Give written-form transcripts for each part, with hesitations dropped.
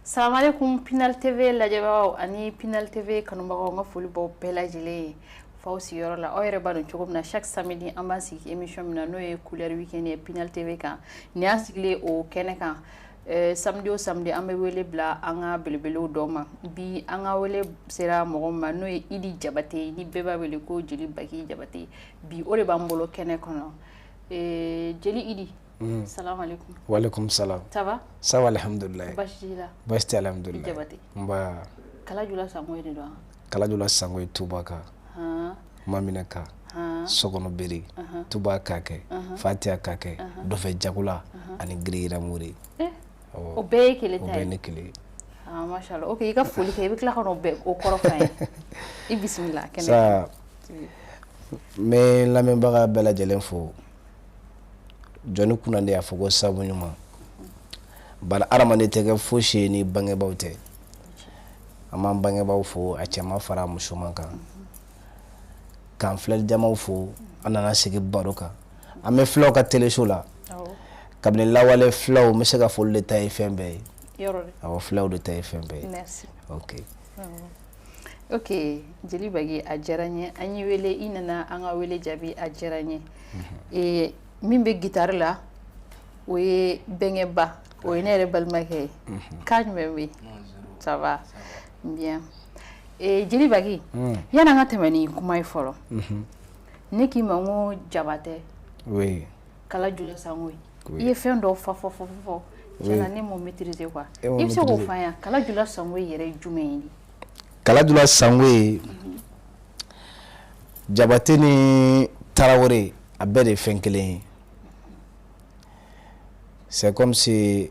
Salamalekun Pinal TV lajɛbagaw ani Pinal TV kanubagaw, n ka foli b'aw bɛɛ lajɛlen ye f'aw sigiyɔrɔ la. Aw yɛrɛ b'a dɔn cogo min na, chaque samedi an b'an sigi émission min na, n'o ye Couleur Week-end ye Pinal TV kan. Nin y'an sigilen o kɛnɛ kan. Samedi o samedi, an bɛ wele bila an ka belebelew dɔ ma. Bi, an ka wele sera mɔgɔ ma, n'o ye Idi Jabate, ni bɛɛ b'a wele ko Jeli Baki Jabate. Bi, o de b'an bolo kɛnɛ kɔnɔ. Jeli Idi, salamalekun. Walekum salam. Ça va? Ça va, alhamdulillah. Baasi t'i la? Baasi tɛ, alhamdulillah. Jabate. Nba. Kalajula Sango de don wa? Kalajula Sango ye Tuba ka. Maminɛ ka. Sokɔnɔ bere. Tuba ka kɛ. Fatiya ka kɛ. Dɔfɛ jagula ani giriyira muri. O bɛɛ ye kelen O ta bɛɛ ye? Ne kelen ye. Ah, mashallah. Ok, i ka foli kɛ, i bɛ tila ka n'o bɛɛ o kɔrɔ f'an ye. I bisimila kɛnɛ. Sa n bɛ n lamɛnbaga bɛɛ lajɛlen fo. Jɔnni kunnandi y'a fɔ ko sabu ɲuman. Bari hadamaden tɛ kɛ fosi ye ni bangebaaw tɛ. An b'an bangebaaw fo, a cɛman fara a musoman kan. K'an filɛli jamaw fo, an nana sigi baro kan. An bɛ filaw ka teleso la. Kabini lawale, filaw, n bɛ se ka fɔ olu de ta ye fɛn bɛɛ ye. Yɔrɔ de. Awɔ, filaw de ta ye fɛn bɛɛ ye. Merci. Ok. Ok, Jeli Bagi, a diyara n ye. An y'i wele, i nana an ka wele jaabi, a diyara n ye. Min bɛ gitari la, o ye Bɛnkɛba, o ye ne yɛrɛ balimakɛ ye. Kan jumɛn bɛ yen? Ça va bien. Jeli Bagi, yanni an ka tɛmɛ ni kuma ye fɔlɔ, ne k'i ma n ko Jabatɛ, Kalajula Sango ye. I ye fɛn dɔw fɔ fɔ fɔ fɔ, tiɲɛna ne m'o maîtriser quoi. E m'o I bɛ se k'o maîtriser. fɔ an ye, Kalajula Sango yɛrɛ ye jumɛn ye? Kalajula Sango ye, Jabate ni Tarawele, a bɛɛ de ye fɛn kelen ye. C'est comme si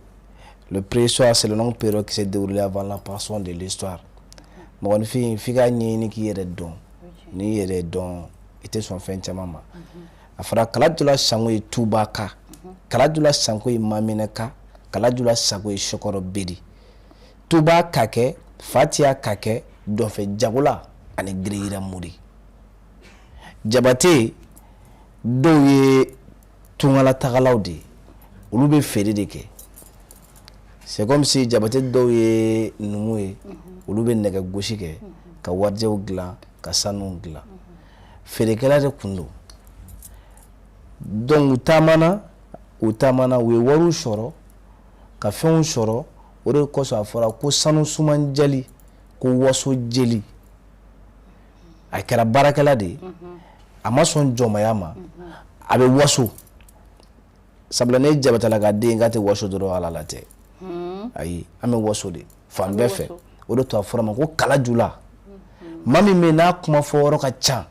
le préhistoire, c'est le longue période qui s'est déroulée avant l'apparition de l'histoire. Mɔgɔninfin, f'i ka ɲɛɲini k'i yɛrɛ dɔn. N'i yɛrɛ dɔn, i tɛ sɔn fɛn caman ma. A fɔra Kalajula Sango ye Tuba ka, Kalajula Sango ye Maminɛ ka, Kalajula Sango ye Sɔkɔrɔ Beri. Tuba ka kɛ, Fatiya ka kɛ, Dɔfɛ Jagola ani Giriyira Muri. Jabate dɔw ye tungalatagalaw de ye, olu bɛ feere de kɛ. C'est comme si Jabate dɔw ye numu ye, olu bɛ nɛgɛ gosi kɛ ka warijɛw dilan, ka sanuw dilan. Feerekɛla de kun don. Donc u taamana, u taamana, u ye wariw sɔrɔ ka fɛnw sɔrɔ. O de kosɔn a fɔra ko sanu sumanjali, ko waso jeli. A kɛra baarakɛla de ye, a ma sɔn jɔnmaya ma, a bɛ waso. Sabula ne ye Jabatala ka den k'a tɛ waso dɔrɔn, Ala la tɛ. Ayi, an bɛ waso de fan bɛɛ fɛ. O de to a fɔra ma ko Kalajula. Maa min bɛ yen n'a kuma fɔ yɔrɔ ka ca,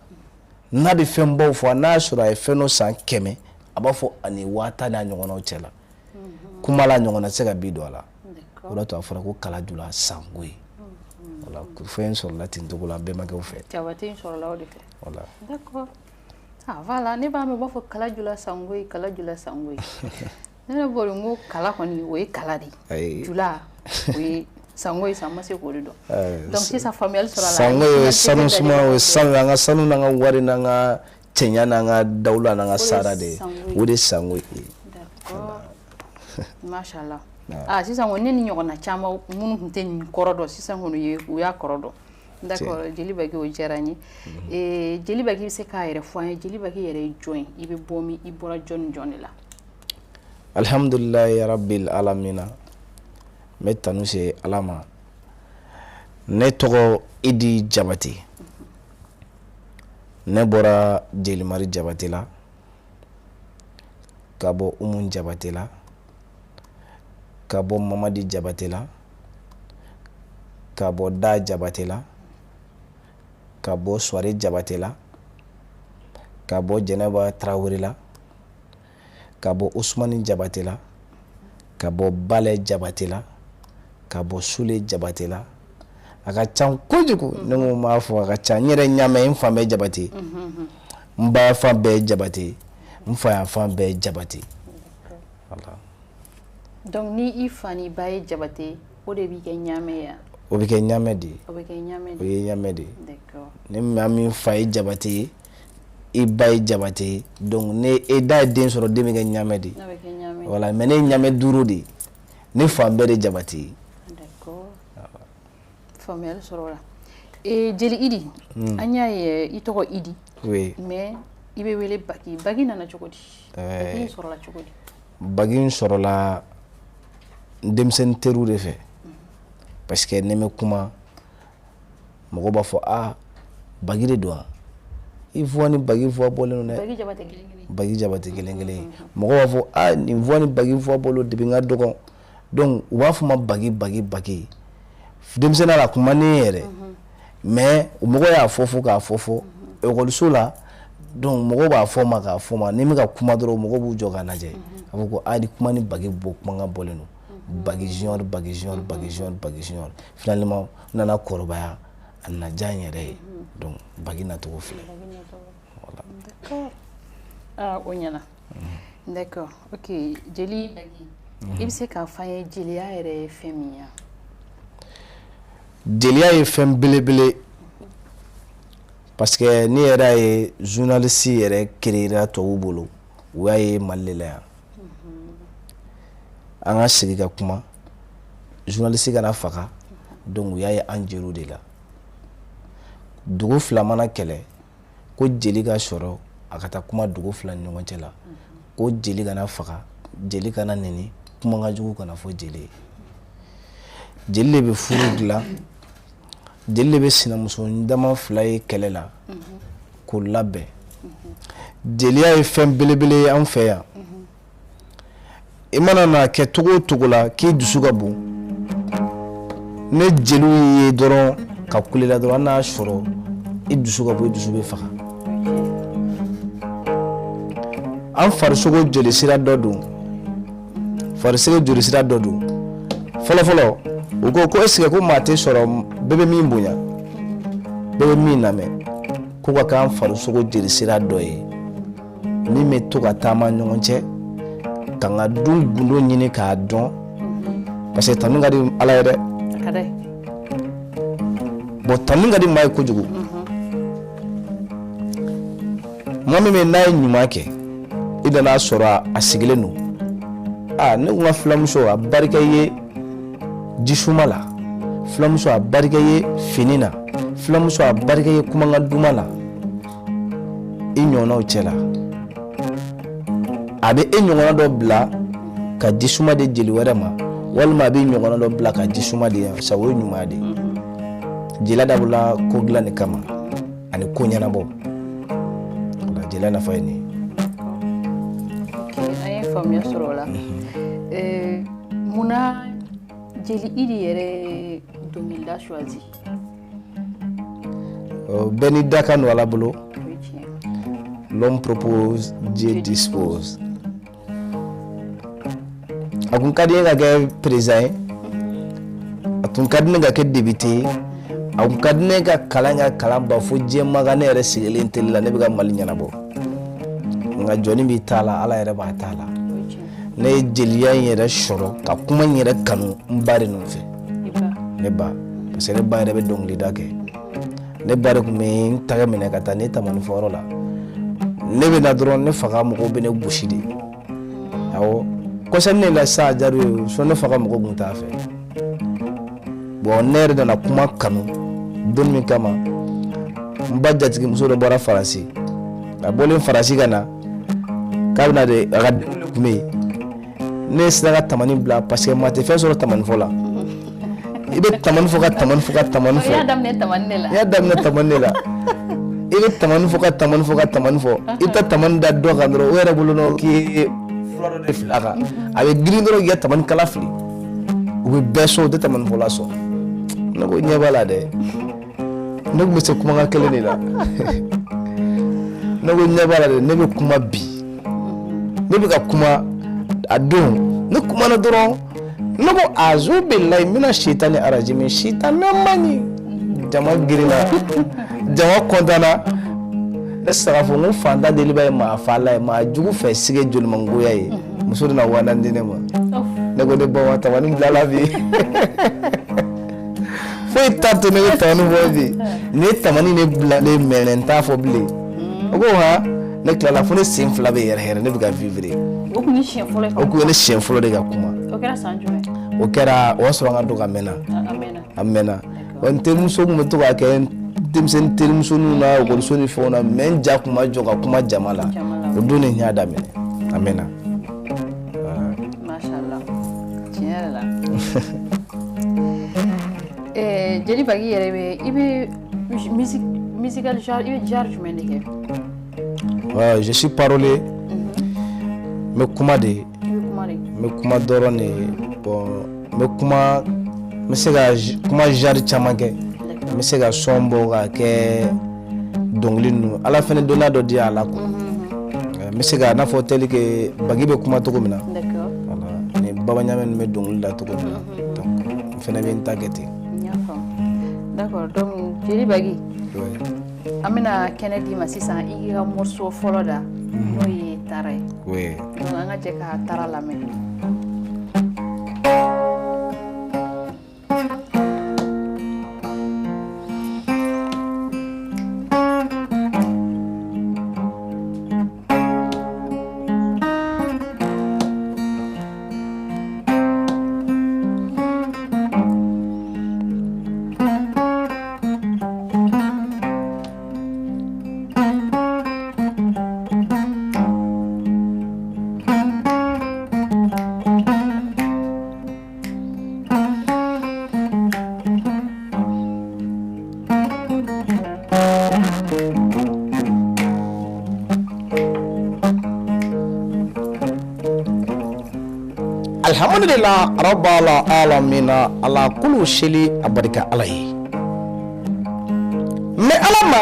n'a bɛ fɛnbaw fɔ, n'a y'a sɔrɔ a ye fɛn dɔ san 100, a b'a fɔ ani 10,000 n'a ɲɔgɔnnaw cɛ la. Kuma la ɲɔgɔnna tɛ se ka bi don a la. O de to a fɔra ko Kalajula Sango ye. Voilà, fɛn sɔrɔla ten cogo la an bɛnbakɛw fɛ. Jabate in sɔrɔla o de fɛ. Voilà. D'accord. Ah voilà, ne b'a mɛn u b'a fɔ Kalajula Sango ye, Kalajula Sango ye. Ne yɛrɛ bolo n ko kala kɔni, o ye kala de ye. Ayi. Jula, o ye Sango ye, sa n ma se k'o de dɔn. Donc sisan faamuyali sɔrɔ a la. Sango ye sanu suma, o ye sanu, an ka sanu n'an ka wari n'an ka cɛɲa n'an ka dawula n'an ka sara de ye. O de ye Sango ye. D'accord. Mashallah. Ah, sisan kɔni ne ni ɲɔgɔnna caman minnu tun tɛ nin kɔrɔ dɔn, sisan kɔni ye u y'a kɔrɔ dɔn. D'accord, Jeli Baki, o diyara n ye. Jeli Baki bɛ se k'a yɛrɛ fɔ an ye? Jeli Baki yɛrɛ ye jɔn ye? I bɛ bɔ min? I bɔra jɔn ni jɔn de la? Alhamdulilayi rabbil alamina, n bɛ tanu se Ala ma. Ne tɔgɔ Idi Jabate. Ne bɔra Jelimari Jabate la, ka bɔ Umu Jabate la, ka bɔ Mamadi Jabate la, ka bɔ Da Jabate la, ka bɔ Suware Jabate la, ka bɔ Jɛnɛba Tarawele la, ka bɔ Usumani Jabate la, ka bɔ Balɛ Jabate la, ka bɔ Sule Jabate la. A ka ca kojugu, ne ko n b'a fɔ a ka ca. N yɛrɛ ɲamɛ, n fan bɛɛ Jabate, n ba fan bɛɛ Jabate, n fa yan fan bɛɛ Jabate. Voilà. Donc ni i fa ni ba ye Jabate, o de b'i kɛ ɲamɛ ye? O bɛ kɛ ɲamɛ de ye. O bɛ kɛ ɲamɛ O de ye ɲamɛ de ye. D'accord. Ni maa min fa ye Jabate ye, i ba ye Jabate ye, donc ni e da ye den sɔrɔ, den bɛ kɛ ɲamɛ de ye. N'a bɛ kɛ ɲamɛ. Voilà, mais ne ye ɲamɛ duuru de ye, ne fan bɛɛ de Jabate ye. D'accord. Faamuyali sɔrɔ o la. Jeli Idi, an y'a ye i tɔgɔ Idi, oui, mais i bɛ wele Bagi. Bagi nana cogo di? Bagi sɔrɔla cogo di? Bagi in sɔrɔla n denmisɛnnin teriw de fɛ, parce que ni n bɛ kuma, mɔgɔw b'a fɔ: "Aa, Bagi de don wa? I voix ni Bagi voix bɔlen don dɛ." Bagi Jabate kelen kelen. Bagi Jabate kelen kelen ye. Mɔgɔw b'a fɔ: "Aa, nin voix ni Bagi voix bɔlen don depuis n ka dɔgɔ." Donc u b'a fɔ n ma Bagi, Bagi, Bagi. Denmisɛnninya la, a kun man di ne ye yɛrɛ, mais mɔgɔw y'a fɔ fo k'a fɔ fɔ ekɔliso la. Donc mɔgɔw b'a fɔ n ma k'a fɔ n ma, ni n bɛ ka kuma dɔrɔn, mɔgɔw b'u jɔ k'a lajɛ, a fɔ ko: "Aa, ni kuma ni Bagi bɔ kumakan bɔlen don." Bagi Junior, Bagi Junior, Bagi Junior, Bagi Junior. Finalement n nana kɔrɔbaya, a nana diya n yɛrɛ ye. Donc Bagi nacogo filɛ. Voilà. D'accord. Ah, o ɲɛna. D'accord. Ok, jeli Bagi, i bɛ se k'a fɔ an ye jeliya yɛrɛ ye fɛn min ye? Jeliya ye fɛn belebele, parce que ni yɛrɛ ye journaliste yɛrɛ créera tubabuw bolo, u y'a ye Mali de la yan. An ka sigi ka kuma, journaliste kana faga. Donc u y'a ye an jeliw de la. Dugu fila mana kɛlɛ, ko jeli ka sɔrɔ a ka taa kuma dugu fila ni ɲɔgɔn cɛ la, ko jeli kana faga, jeli kana neni, kumakan jugu kana fɔ jeli ye. Jeli de bɛ furu dilan, jeli de bɛ sinamuso dama fila ye kɛlɛ la k'o labɛn. Jeliya ye fɛn belebele ye an fɛ yan. I mana n'a kɛ cogo o cogo la k'i dusu ka bon, ne jeliw ye dɔrɔn ka kule la dɔrɔn, hali n'a sɔrɔ i dusu ka bon, i dusu bɛ faga. An farisogo jolisira dɔ don, farisogo jolisira dɔ don. Fɔlɔfɔlɔ, u ko ko est-ce que ko maa tɛ sɔrɔ bɛɛ bɛ min bonya, bɛɛ bɛ min lamɛn, ko ka k'an farisogo jolisira dɔ ye min bɛ to ka taama ɲɔgɔn cɛ ka n ka dun gundo ɲini k'a dɔn, parce que tanu ka di Ala ye dɛ. Bon, tanu ka di maa ye kojugu. Maa min bɛ n'a ye ɲuman kɛ, i nana sɔrɔ a sigilen don: "Aa, ne ko n ka filamuso, a barika ye jisuma la, filamuso, a barika ye fini na, filamuso, a barika ye kumakan duman la i ɲɔgɔnnaw cɛ la." A bɛ e ɲɔgɔnna dɔ bila ka jisuma di jeli wɛrɛ ma, walima a bɛ ɲɔgɔnna dɔ bila ka jisuma di yan sa. O ye ɲuman de ye. Jeliya dabɔla ko dilan de kama ani ko ɲɛnabɔ. Jeliya nafa ye nin ye. An ye faamuya sɔrɔ o la. Munna jeli Idi yɛrɛ dɔnkilida choisi? Bɛɛ n'i dakan don Ala bolo. L'homme propose, Dieu dispose. A kun ka di ne ka kɛ président ye, a tun ka di ne ka kɛ député ye, a kun ka di ne ka kalan kɛ kalan ban fo diɲɛ ma ka ne yɛrɛ sigilen télé la, ne bɛ ka Mali ɲɛnabɔ. Nka jɔnni b'i ta la, Ala yɛrɛ b'a ta la. Ne ye jeliya in yɛrɛ sɔrɔ ka kuma in yɛrɛ kanu n ba de nɔfɛ, ne ba, parce que ne ba yɛrɛ bɛ dɔnkilida kɛ. Ne ba de tun bɛ n tɛgɛ minɛ ka taa ne tamani fɔyɔrɔ la. Ne bɛ na dɔrɔn, ne fa ka mɔgɔw bɛ ne gosi de. Awɔ, kɔsa ne la sa, a diyara u ye sɔn, ne fa ka mɔgɔw tun t'a fɛ. Bon, ne yɛrɛ nana kuma kanu don min kama, n ba jatigimuso dɔ bɔra Faransi. A bɔlen Faransi ka na k'a bɛna de, a ka denkundi tun bɛ yen. Ne sera ka tamani bila, parce que maa tɛ fɛn sɔrɔ tamani fɔ la. I bɛ tamani fɔ ka tamani fɔ ka tamani fɔ. I y'a daminɛ tamani de la. I y'a daminɛ tamani de la. I bɛ tamani fɔ ka tamani fɔ ka tamani fɔ, i bɛ taa tamani da dɔ kan dɔrɔn, o yɛrɛ bolo nɔ k'i ye fura dɔ de fili a kan, a bɛ girin dɔrɔn k'i ka tamani kala fili. U bɛ bɛɛ sɔn, u tɛ tamani fɔla sɔn. Ne ko ɲɛ b'a la dɛ, ne tun bɛ se kumakan kelen de la. Ne ko ɲɛ b'a la dɛ, ne bɛ kuma bi, ne bɛ ka kuma. A don ne kumana dɔrɔn, ne ko azu bilayi mina sitani arajimi, sitana man ɲi. Jama girinna, jama kɔntanna. Ne sara fɔ n ko fantan deliba ye maa fa la ye, maa jugu fɛ sige jolimangoya ye. Muso nana 4000 di ne ma. Ne ko ne ba wa tamani bilala bi, foyi t'a to ne bɛ tamani fɔ bi. Nin ye tamani ne bilalen mɛnɛ, n t'a fɔ bilen. O ko han, ne tilala fo ne sen fila bɛ yɛrɛ yɛrɛ, ne bɛ ka vivre. O kun ye siɲɛ fɔlɔ ye? O kun ye ne siɲɛ fɔlɔ de ka kuma. O kɛra san jumɛn? O kɛra, o y'a sɔrɔ an ka dɔgɔ, a mɛnna. A mɛnna. A mɛnna. Wa n terimuso tun bɛ to k'a kɛ denmisɛnnin terimusoninw na ekɔliso ni fɛnw na, mais n ja tun ma jɔ ka kuma jama la. O don de n y'a daminɛ, a mɛnna. Mashallah, tiɲɛ yɛrɛ la. Jeli Bagui yɛrɛ bɛ, i bɛ musique, musical genre, i bɛ genre jumɛn de kɛ? Ouais, je suis parolier. N bɛ kuma de. I bɛ kuma de. N bɛ kuma dɔrɔn de. Bon, n bɛ kuma, n bɛ se ka kuma genre caman kɛ. N bɛ se ka son bɔ k'a kɛ dɔnkili ninnu. Ala fana dɔnniya dɔ di a la quoi. N bɛ se ka, n'a fɔ tel que Bagui bɛ kuma cogo min na. Voilà, ni Baba Ɲame ninnu bɛ dɔnkili da cogo min na. Donc n fana bɛ n ta kɛ ten. N y'a faamu. D'accord, donc Jeli Bagui. Ouais. An bɛna kɛnɛ d'i ma sisan, i k'i ka morceau fɔlɔ da, n'o ye Tara ye. Oui. Donc an ka jɛ ka Tara lamɛn. Alhamdulillah rabbil alamina, ala kulu seli a barika ala ye. Mais ala ma,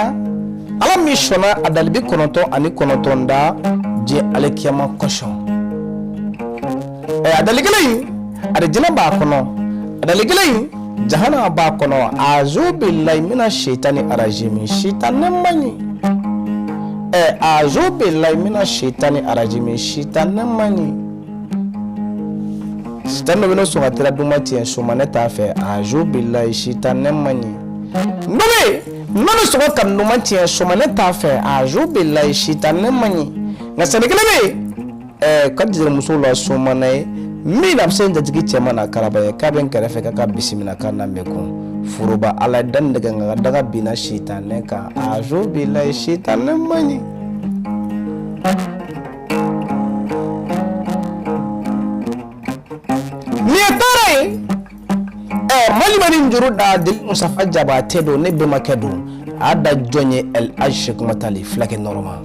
ala min sɔnna a dalibi 99 da diɲɛ alikiyama kosɔn. A dali kelen in, arijinɛ b'a kɔnɔ, a dali kelen in, jahana b'a kɔnɔ. Azu billahi mina shaitani arajimi, sitanɛ man ɲi. Azu billahi mina shaitani arajimi, sitanɛ man ɲi. Sitanɛ dɔ bɛ ne sɔn ka tira duman tiɲɛ, somanɛ t'a fɛ. Azu billahi, sitanɛ man ɲi. Nɔnɔ nɔnɔ sɔgɔ ka duman tiɲɛ, somanɛ t'a fɛ. Azu billahi, sitanɛ man ɲi. Nka sɛnɛ kelen bɛ yen, ka jelimuso la somanɛ ye min na bɛ se n jatigi cɛman na karaba ye, k'a bɛ n kɛrɛfɛ k'a ka bisimila k'a na mɛn kun foroba ala ye dan nɛgɛ, nka daga binna sitanɛ kan. Azu billahi, sitanɛ man ɲi. Nin ye tɔɔrɔ ye. Mali ni juru da jeli Musafa Jabatɛ don, ne bɛnbakɛ don. A da jɔn ye? El Hadj Cheikh Tali fulakɛ nɔrɔma.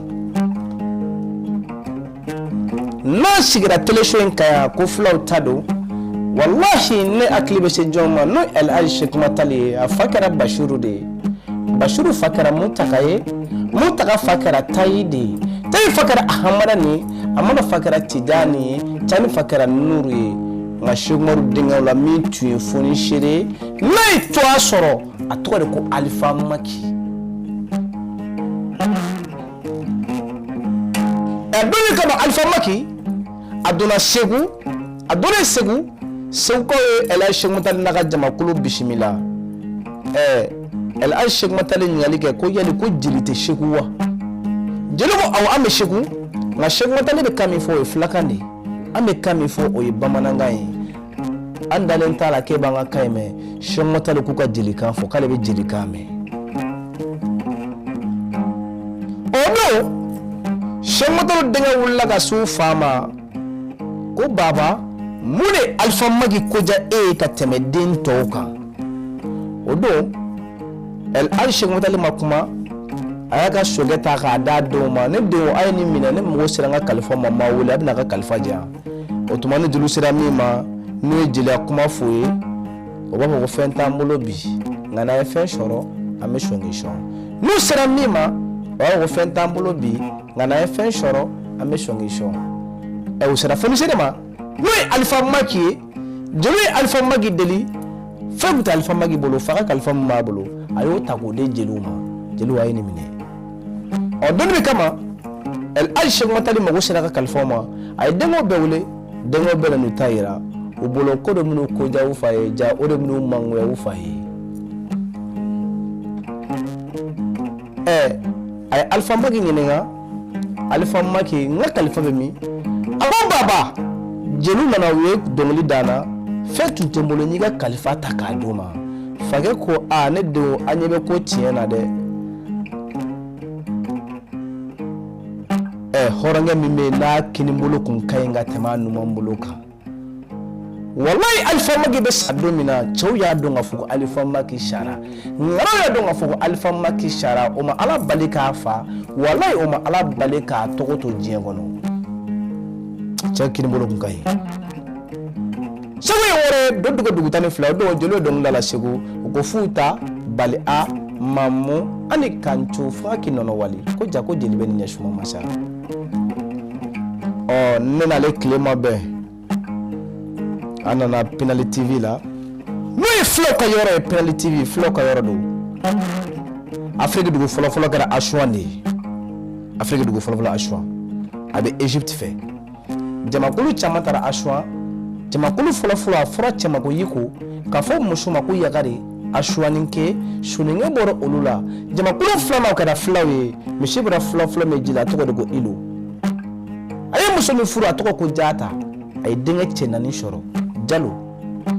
N'a sigira teleso in kan yan ko fulaw ta don, walahi ne hakili bɛ se jɔn ma? N'o El Hadj Cheikh Tali ye. A fa kɛra Basiru de ye, Basiru fa kɛra Mutaka ye, Mutaka fa kɛra Tayi de ye, Tayi fa kɛra Ahamada ni ye, Amada fa kɛra Tijani ye, Tijani fa kɛra Nuru ye. Nka Cheikh Umaru denkɛw la min tun ye fonisere ye, n'a ye tɔgɔ sɔrɔ, a tɔgɔ de ko Alifa Maki. Don min kama Alifa Maki a donna Segu, a donnen Segu, Segukaw ye El Hadj Cheikh Tali n'a ka jamakulu bisimila. El Hadj Cheikh Tali ɲininkali kɛ ko yali ko jeli tɛ Segu wa? Jeli ko awɔ, an bɛ Segu, nka Cheikh Tali bɛ kan min fɔ o ye fulakan de ye, an bɛ kan min fɔ o ye bamanankan ye, an dalen t'a la k'e b'an ka kan in mɛn. Cheikh Tali k'u ka jelikan fɔ, k'ale bɛ jelikan mɛn. O don Cheikh Tali denkɛ wulila ka s'u fa ma ko baba, mun de Alifa Maki ko diya e ye ka tɛmɛ den tɔw kan? O don El Hadj Cheikh Tali ma kuma, a y'a ka sokɛ ta k'a d'a denw ma. Ne denw, a ye nin minɛ, ne mago sera n ka kalifa ma, ma wele a bɛna a ka kalifa di yan. O tuma ni jeliw sera min ma, n'u ye jeliya kuma f'o ye, o b'a fɔ ko fɛn t'an bolo bi, nka n'an ye fɛn sɔrɔ an bɛ sɔn k'i sɔn. N'u sera min ma, o b'a fɔ ko fɛn t'an bolo bi, nka n'an ye fɛn sɔrɔ an bɛ sɔn k'i sɔn. U sera fonisere ma, n'o ye Alifa Maki ye. Jeliw ye Alifa Maki deli, fɛn tun tɛ Alifa Maki bolo, fa ka kalifa min b'a bolo, a y'o ta k'o di jeliw ma. Jeliw a ye nin minɛ. Ɔ don min kama El Hadj Cheikh Tali mago sera ka kalifaw ma, a ye denkɛw bɛɛ wele, denkɛw bɛɛ nan'u ta yira u bolo ko de minnu ko diya u fa ye, ja o de minnu mangoya u fa ye. A ye Alifa Maki ɲininka, Alifa Maki, n ka kalifa bɛ min? A ko baba, jeliw nana u ye dɔnkili da n na, fɛn tun tɛ n bolo, n y'i ka kalifa ta k'a d'u ma. Fakɛ ko a ne denw, an ɲɛ bɛ ko tiɲɛ na dɛ. Ɛ hɔrɔnkɛ min bɛ yen n'a kinibolo kun ka ɲi ka tɛmɛ a numan bolo kan, walayi Alifa Maki bɛ sa don min na, cɛw y'a dɔn k'a fɔ ko Alifa Maki sara, ŋaraw y'a dɔn k'a fɔ ko Alifa Maki sara. O ma Ala bali k'a fa, walayi o ma Ala bali k'a tɔgɔ to diɲɛ kɔnɔ. Cɛ kinibolo kun ka ɲi. Segu ye wɔɔrɔ ye don dugu dugu 12. O don jeliw ye dɔnkili da la Segu, u ko Futa bali a mamu ani kanco fanga k'i nɔnɔ wali ko ja ko jeli bɛ nin ɲɛ suma masa. Ɔ ne n'ale tile ma bɛn, an nana Pinali TV la, n'o ye fulaw ka yɔrɔ ye. Pinali TV, fulaw ka yɔrɔ don. Afiriki dugu fɔlɔfɔlɔ kɛra Asuwan de ye. Afiriki dugu fɔlɔfɔlɔ Asuwan, a bɛ Egypte fɛ. Jamakulu caman taara Asuwan. Jamakulu fɔlɔfɔlɔ, a fɔra cɛ ma ko Yiko, k'a fɔ muso ma ko Yagare. Asuwaninke soninke bɔra olu la. Jamakulu filanan, o kɛra fulaw ye. Misi bɔra fula fɔlɔ min ji la, a tɔgɔ de ko Ilo. A ye muso min furu, a tɔgɔ ko Jata. A ye denkɛ cɛ naani sɔrɔ: Jalo,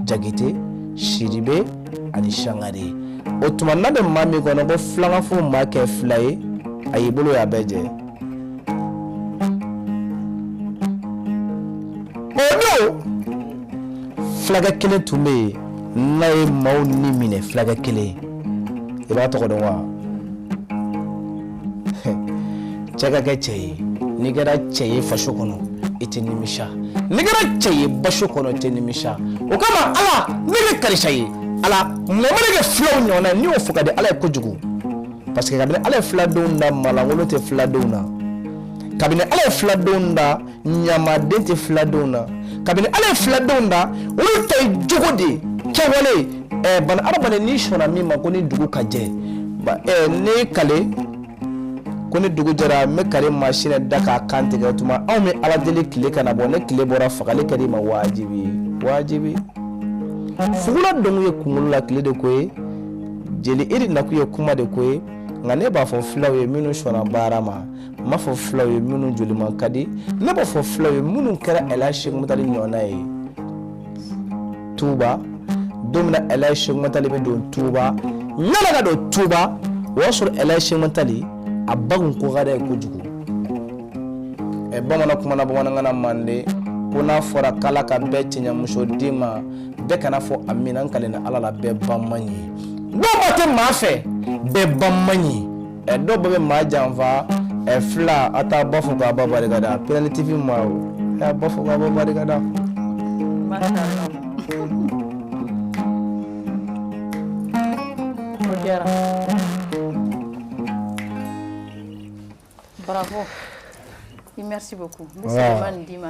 Jakite, Sidibe ani Sangare. O tuma n'a bɛ maa min kɔnɔ ko filankafo maa kɛ fila ye, a y'i bolo y'a bɛɛ jɛ. O don fulakɛ kelen tun bɛ yen n'a ye maaw ni minɛ. Fulakɛ kelen, i b'a tɔgɔ dɔn wa? Cɛ ka kɛ cɛ ye. N'i kɛra cɛ ye faso kɔnɔ, i tɛ nimisa. N'i kɛra cɛ ye baso kɔnɔ, i tɛ nimisa. O kama Ala ne kɛ karisa ye, Ala mɔgɔ mana kɛ fulaw ɲɔgɔnna ye, n'i y'o fɔ ka di Ala ye kojugu, parce que kabini Ala ye filadenw da, maalankolon tɛ filadenw na. Kabini Ala ye filadenw da, ɲamaden tɛ filadenw na. Kabini Ala ye filadenw da, olu ta ye jogo de ye, kɛwale. Ɛ bana adamaden, n'i sɔnna min ma ko ni dugu ka jɛ, ɛ ne kale ko ni dugu jɛra, n bɛ kari masinɛ da k'a kan tigɛ. O tuma anw bɛ Ala deli tile kana bɔ. Ne tile bɔra, fagali kɛra i ma wajibi ye, wajibi. Fugula dɔnku ye kunkolo la tile de ko ye, jeli iri nakun ye kuma de ko ye. Nka ne b'a fɔ fulaw ye minnu sɔnna baara ma, n b'a fɔ fulaw ye minnu joliman ka di, ne b'a fɔ fulaw ye minnu kɛra Ɛlaji Seku Mutali ɲɔgɔnna ye Tuba. Don min na Ɛlaji Seku Mutali bɛ don Tuba, yan'a ka don Tuba, o y'a sɔrɔ Ɛlaji Seku Mutali a ba kun ko ka d'a ye kojugu. Ɛ bamanan kumana bamanankan na manden ko n'a fɔra k'Ala ka bɛɛ cɛɲamuso d'i ma, bɛɛ kana fɔ amina. N kalenna Ala la, bɛɛ ba man ɲi. Dɔw ba tɛ maa fɛ, bɛɛ ba man ɲi. Ɛ dɔw ba bɛ maa janfa. Ɛ fila a t'a ba fo k'a ba barika da. Pinali TV ma o, a y'a ba fo k'a ba barika da. Masha Allah. O diyara. Bravo. Et merci beaucoup. N bɛ Selemani d'i ma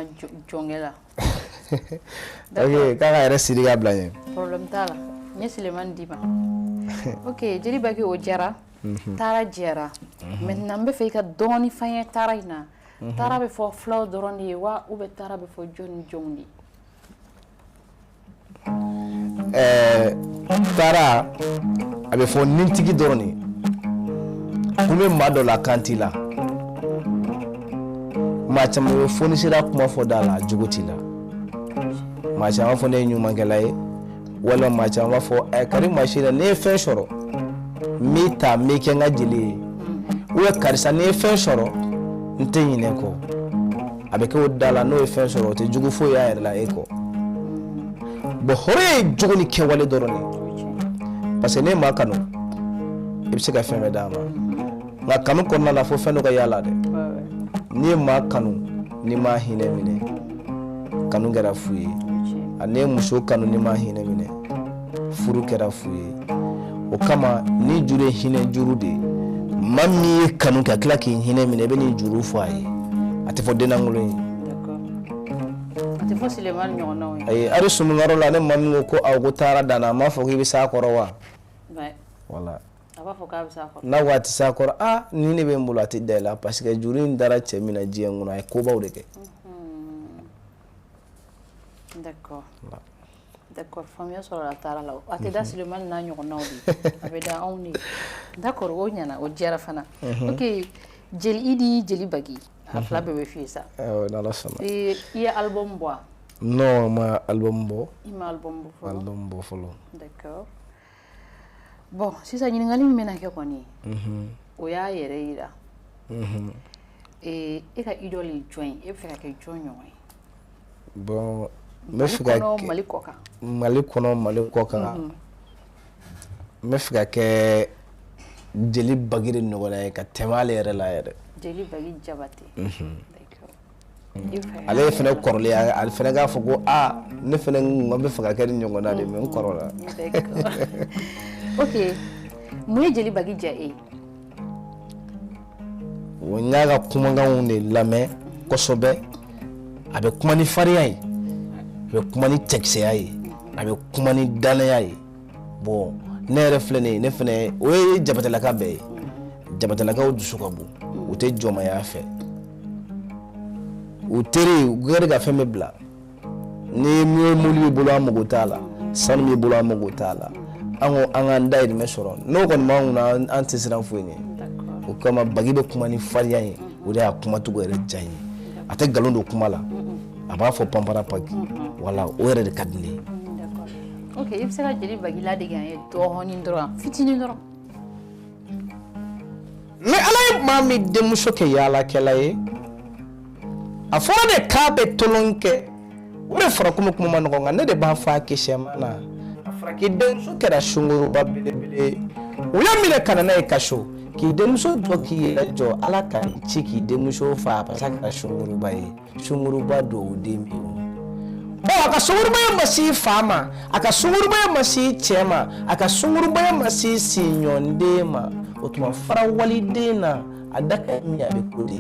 jɔnkɛ la. Ok, k'a ka yɛrɛ siri ka bila n ye. Problème t'a la. N ye Selemani d'i ma. Ok, Jeli Baki, o diyara. Taara diyara. Maintenant n bɛ fɛ i ka dɔɔni f'an ye taara in na. Taara bɛ fɔ fulaw dɔrɔn de ye wa, ou bien taara bɛ fɔ jɔn ni jɔnw de ye? Ɛɛ taara a bɛ fɔ nintigi dɔrɔn de ye. Kun bɛ maa dɔ la, kan t'i la. Maa caman bɛ fonisira kuma fɔ da la, jogo t'i la. Maa caman b'a fɔ ne ye ɲumankɛla ye, walima maa caman b'a fɔ ɛ kari masina, n'i ye fɛn sɔrɔ n b'i ta, n b'i kɛ n ka jeli ye, ou bien karisa, n'i ye fɛn sɔrɔ n tɛ ɲinɛ kɔ. A bɛ kɛ o da la, n'o ye fɛn sɔrɔ, o tɛ jugu foyi y'a yɛrɛ la e kɔ. Bon, hɔrɔnya ye jogo ni kɛwale dɔrɔn de ye, parce que n'e maa kanu, i bɛ se ka fɛn bɛɛ d'a ma. Nka kanu kɔnɔna la, fo fɛn dɔ ka y'a la dɛ. N'i ye maa kanu, n'i m'a hinɛ minɛ, kanu kɛra fu ye. A n'i ye muso kanu, n'i m'a hinɛ minɛ, furu kɛra fu ye. O kama ni juru ye hinɛ juru de ye. Maa min ye kanu ka tila k'i hinɛ minɛ, i bɛ n'i juru fɔ a ye, a tɛ fɔ denlankolon ye. A tɛ fɔ Selemani ɲɔgɔnnaw ye. Ayi, hali sumunkaro la, ne maa min ko ko awɔ ko taara danna, a m'a fɔ k'i bɛ s'a kɔrɔ wa? Wala. A b'a fɔ k'a bɛ s'a kɔrɔ. N'a ko a tɛ s'a kɔrɔ, aa nin de bɛ n bolo, a tɛ da i la, parce que juru in dara cɛ min na diɲɛ kɔnɔ, a ye kobaw de kɛ. D'accord. D'accord, faamuya sɔrɔla taara la. A tɛ da Selemani n'a ɲɔgɔnnaw de ye, a bɛ da anw de ye. D'accord, o ɲɛna, o diyara fana. Ok, Jeli Idi, Jeli Baki, a fila bɛɛ bɛ f'i ye sa. Awɔ, n'Ala sɔnna. I ye album bɔ wa? Non, n ma album bɔ. I ma album bɔ fɔlɔ? Album bɔ fɔlɔ. D'accord. Bon, sisan ɲininkali min bɛna kɛ kɔni, o y'a yɛrɛ yira. E ka idole ye jɔn ye? E bɛ fɛ ka kɛ jɔn ɲɔgɔn ye? Bon, n bɛ fɛ ka kɛ Mali kɔ kan. Mali kɔnɔ, Mali kɔ kan, n bɛ fɛ ka kɛ Jeli Bagi de ɲɔgɔnna ye ka tɛmɛ ale yɛrɛ la yɛrɛ. Jeli Bagi Jabate. Ale fana kɔrɔlen, ale fana k'a fɔ ko aa, ne fana n bɛ fɛ ka kɛ ni ɲɔgɔnna de, mais n kɔrɔla. Ok, mun ye Jeli Bagi diya e ye? O n y'a ka kumakanw de lamɛn kosɛbɛ. A bɛ kuma ni farinya ye, a bɛ kuma ni cɛkisɛya ye, a bɛ kuma ni danaya ye. Bon, ne yɛrɛ filɛ nin ye, ne fana o ye Jabatelaka bɛɛ ye. Jabatelakaw dusu ka bon, u tɛ jɔnmaya fɛ, u teri u kɛra ka fɛn bɛɛ bila. Ni mobili b'i bolo, an mago t'a la. Sanu b'i bolo, an mago t'a la. An ko an k'an dayirimɛ sɔrɔ, n'o kɔni b'an kunna, an tɛ siran foyi ɲɛ. O kama Bagi bɛ kuma ni farinya ye, o de y'a kumacogo yɛrɛ diya n ye. A tɛ nkalon don kuma la, a b'a fɔ panpara paki, wala o yɛrɛ de ka di ne ye. Ok, i bɛ se ka Jeli Bagi ladege an ye dɔɔnin dɔrɔn, fitinin dɔrɔn. Ni Ala ye maa min denmuso kɛ yaalakɛla ye, a fɔra de k'a bɛ tolon kɛ. O de fɔra komi kuma ma nɔgɔn, nka ne de b'a fɔ a kisɛma na. A fɔra k'i denmuso kɛra sunguruba belebele ye, u y'a minɛ ka na n'a ye kaso, k'i denmuso jɔ k'i yɛrɛ jɔ. Ala ka ci k'i denmuso fa, parce que a kɛra sunguruba ye. Sunguruba duwawu den bɛ yen. Bon, a ka sungurubaya ma se fa ma, a ka sungurubaya ma se cɛ ma, a ka sungurubaya ma se siɲɔnden ma. O tuma fara waliden na, a da ka min a bɛ ko de.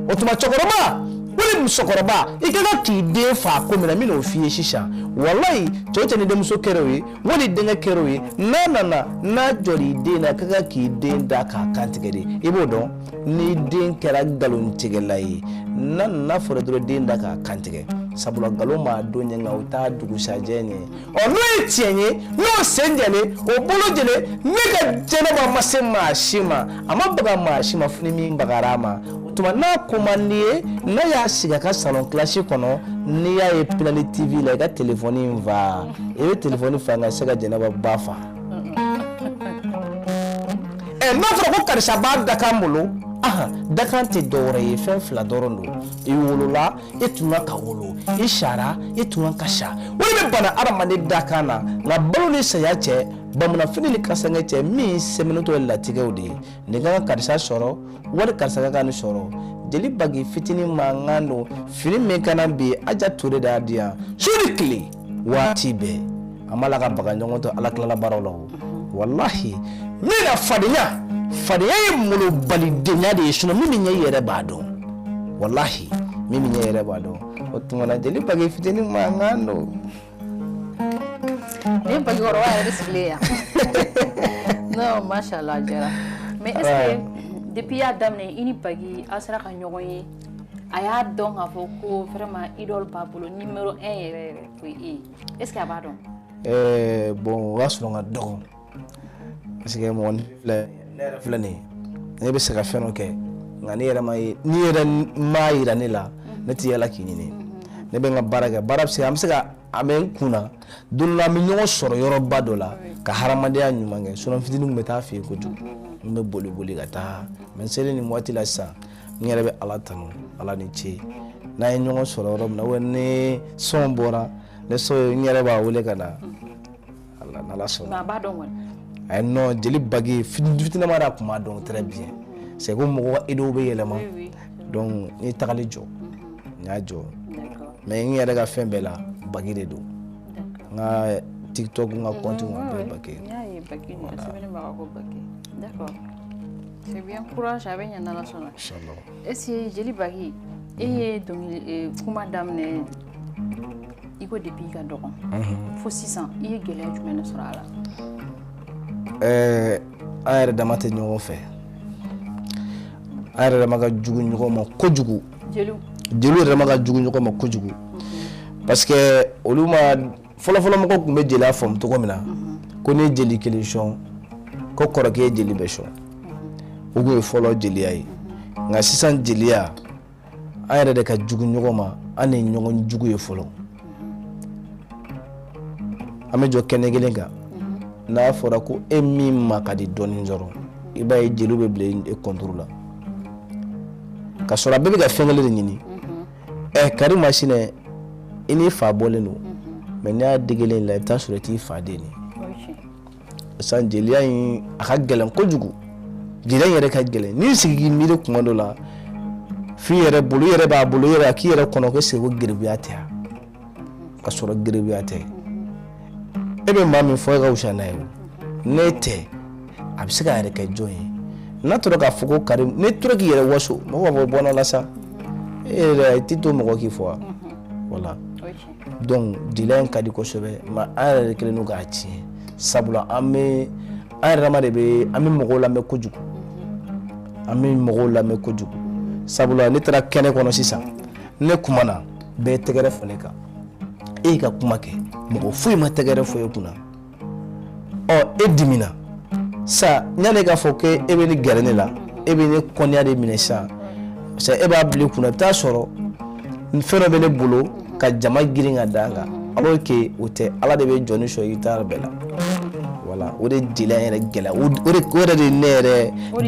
O tuma cɛkɔrɔba wali musokɔrɔba, i ka kan k'i den fa ko min na, n bɛn'o f'i ye sisan. Walayi, cɛ o cɛ ni denmuso kɛra o ye, wali denkɛ kɛra o ye, n'a nana n'a jɔr'i den na, ka kan k'i den da k'a kantigɛ de. I b'o dɔn ni den kɛra nkalontigɛla ye, n'a nana fɔra dɔrɔn, den da k'a kantigɛ, sabula nkalon b'a don ɲɛ, nka o t'a dugusajɛ ɲɛ. Ɔ, n'o ye tiɲɛ ye, n'o sen jɛlen, o bolo jɛlen, ne ka Jɛnɛba ma se maa si ma, a ma baga maa si ma fo ni min bagara a ma. O tuma n'a ko man di ye, n'a y'a sigi a ka salon kilasi kɔnɔ, n'i y'a ye Pinali TV la, i ka telefɔni in fa, i bɛ telefɔni fa nka se ka Jɛnɛba ba fa. Ɛ, n'a fɔra ko karisa b'a dakan bolo, ahan, dakan tɛ dɔwɛrɛ ye, fɛn fila dɔrɔn don. I wolola, i tun kan ka wolo, i sara, i tun kan ka sa. O de bɛ bana adamaden dakan na. Nka balo ni saya cɛ, bamananfini ni kasange cɛ, min sɛmɛnitɔ ye latigɛw de ye. Nin ka kan karisa sɔrɔ, wali karisa ka kan nin sɔrɔ. Jeli Bagi fitinin mankan don, fini min kana bi, Aja Ture de y'a di yan su ni tile waati bɛɛ. An b'a la ka baga ɲɔgɔn to Ala tilala baaraw la. O walahi, min na fadenya, fadenya ye malobalidenya de ye. Sinon min bɛ ɲɛ, i yɛrɛ b'a dɔn. Walahi, min bɛ ɲɛ, i yɛrɛ b'a dɔn. O tuma na Jeli Bagi fitinin mankan don. Ni Bagikɔrɔba yɛrɛ de sigilen yan. Non, mashallah, a diyara. Mais est ce que depuis i y'a daminɛ, i ni Bagi aw sera ka ɲɔgɔn ye, a y'a dɔn k'a fɔ ko vraiment idole b'a bolo numéro 1 yɛrɛ yɛrɛ, o ye e ye? Est ce que a b'a dɔn? Bon, o y'a sɔrɔ n ka dɔgɔ, parce que mɔgɔninfin filɛ, ne yɛrɛ filɛ nin ye, ne bɛ se ka fɛn dɔ kɛ, nka ne yɛrɛ ma ye, n'i yɛrɛ m'a yira ne la, ne tɛ yala k'i ɲini. Ne bɛ n ka baara kɛ, baara bɛ se, an bɛ se ka, an bɛ n kun na, don dɔ la an bɛ ɲɔgɔn sɔrɔ yɔrɔba dɔ la ka hadamadenya ɲuman kɛ. Sinon fitinin tun bɛ taa fɛ yen kojugu, n bɛ boli boli ka taa. Mais n selen nin waati la sisan, n yɛrɛ bɛ Ala tanu, Ala ni ce. N'an ye ɲɔgɔn sɔrɔ yɔrɔ min na, ou ni son bɔra, ne so, n yɛrɛ b'a wele ka na. Ala n'Ala sɔnna. Mais a b'a dɔn kɔni? Ayi, non, Jeli Bagi fitinin ma, a tun b'a dɔn très bien. C'est ko mɔgɔ ka idéew bɛ yɛlɛma. Donc n ye tagali jɔ, n y'a jɔ, mais n yɛrɛ ka fɛn bɛɛ la, Bagi de don. N ka TikTok, n ka compte, n ka bɛɛ Bagi. N y'a ye, Bagi a sɛbɛnnen b'a kan ko Bagi. D'accord, c'est bien, courage, a bɛ ɲɛ n'Ala sɔnna. Inchallah. Est ce que Jeli Bagi, e ye dɔnkili kuma daminɛ, i ko depuis i ka dɔgɔn fo sisan, i ye gɛlɛya jumɛn de sɔrɔ a la? An yɛrɛ dama tɛ ɲɔgɔn fɛ, an yɛrɛ dama ka jugu ɲɔgɔn ma kojugu. Jeliw? Jeliw yɛrɛ dama ka jugu ɲɔgɔn ma kojugu, parce que olu ma fɔlɔfɔlɔ mɔgɔw tun bɛ jeliya faamu cogo min na, ko n'i ye jeli kelen sɔn, ko kɔrɔkɛ ye jeli bɛɛ sɔn, o tun ye fɔlɔ jeliya ye. Nka sisan jeliya, an yɛrɛ de ka jugu ɲɔgɔn ma, an de ye ɲɔgɔn jugu ye fɔlɔ. An bɛ jɔ kɛnɛ kelen kan. N'a fɔra ko e min ma ka di dɔɔnin dɔrɔn, i b'a ye jeliw bɛ bila e contre la, ka sɔrɔ a bɛɛ bɛ ka fɛn kelen de ɲini. Ɛ, karimasina, i n'i fa bɔlen don, mais n'i y'a degelen la, i bɛ taa sɔrɔ i t'i fa den ye. Sisan jeliya in, a ka gɛlɛn kojugu. Jeliya in yɛrɛ ka gɛlɛn. N'i sigi k'i miiri kuma dɔ la, f'i yɛrɛ bolo, i yɛrɛ b'a bolo, i yɛrɛ a k'i yɛrɛ kɔnɔ ko est-ce que ko geribuya tɛ wa? Ka sɔrɔ geribuya tɛ. E bɛ maa min fɔ, e ka wusa n'a ye o. Ne tɛ, a bɛ se k'a yɛrɛ kɛ jɔn ye? N'a tora k'a fɔ ko kari, n'i tora k'i yɛrɛ waso, mɔgɔw b'a fɔ bɔnna la sa, e yɛrɛ i t'i to mɔgɔ k'i fɔ wa? Voilà. Donc jeliya in ka di kosɛbɛ, mais an yɛrɛ de kɛlen don k'a tiɲɛ, sabula an bɛ an yɛrɛ dama de bɛ, an bɛ mɔgɔw lamɛn kojugu, an bɛ mɔgɔw lamɛn kojugu. Sabula ne taara kɛnɛ kɔnɔ sisan, ne kumana, bɛɛ tɛgɛrɛ fɔ ne kan. E y'i ka kuma kɛ, mɔgɔ foyi ma tɛgɛrɛ fɔ e kunna. Ɔ, e dimina sa, yanni k'a fɔ ko e bɛ ne gɛrɛ ne la, e bɛ ne kɔniya de minɛ sisan, parce que e b'a bila i kunna, i bɛ taa sɔrɔ fɛn dɔ bɛ ne bolo ka jama girin ka da kan, alors que o tɛ. Ala de bɛ jɔ ni sɔn i taara bɛɛ la. Voilà, o de jeliya yɛrɛ gɛlɛya, o de, o yɛrɛ de ne yɛrɛ, o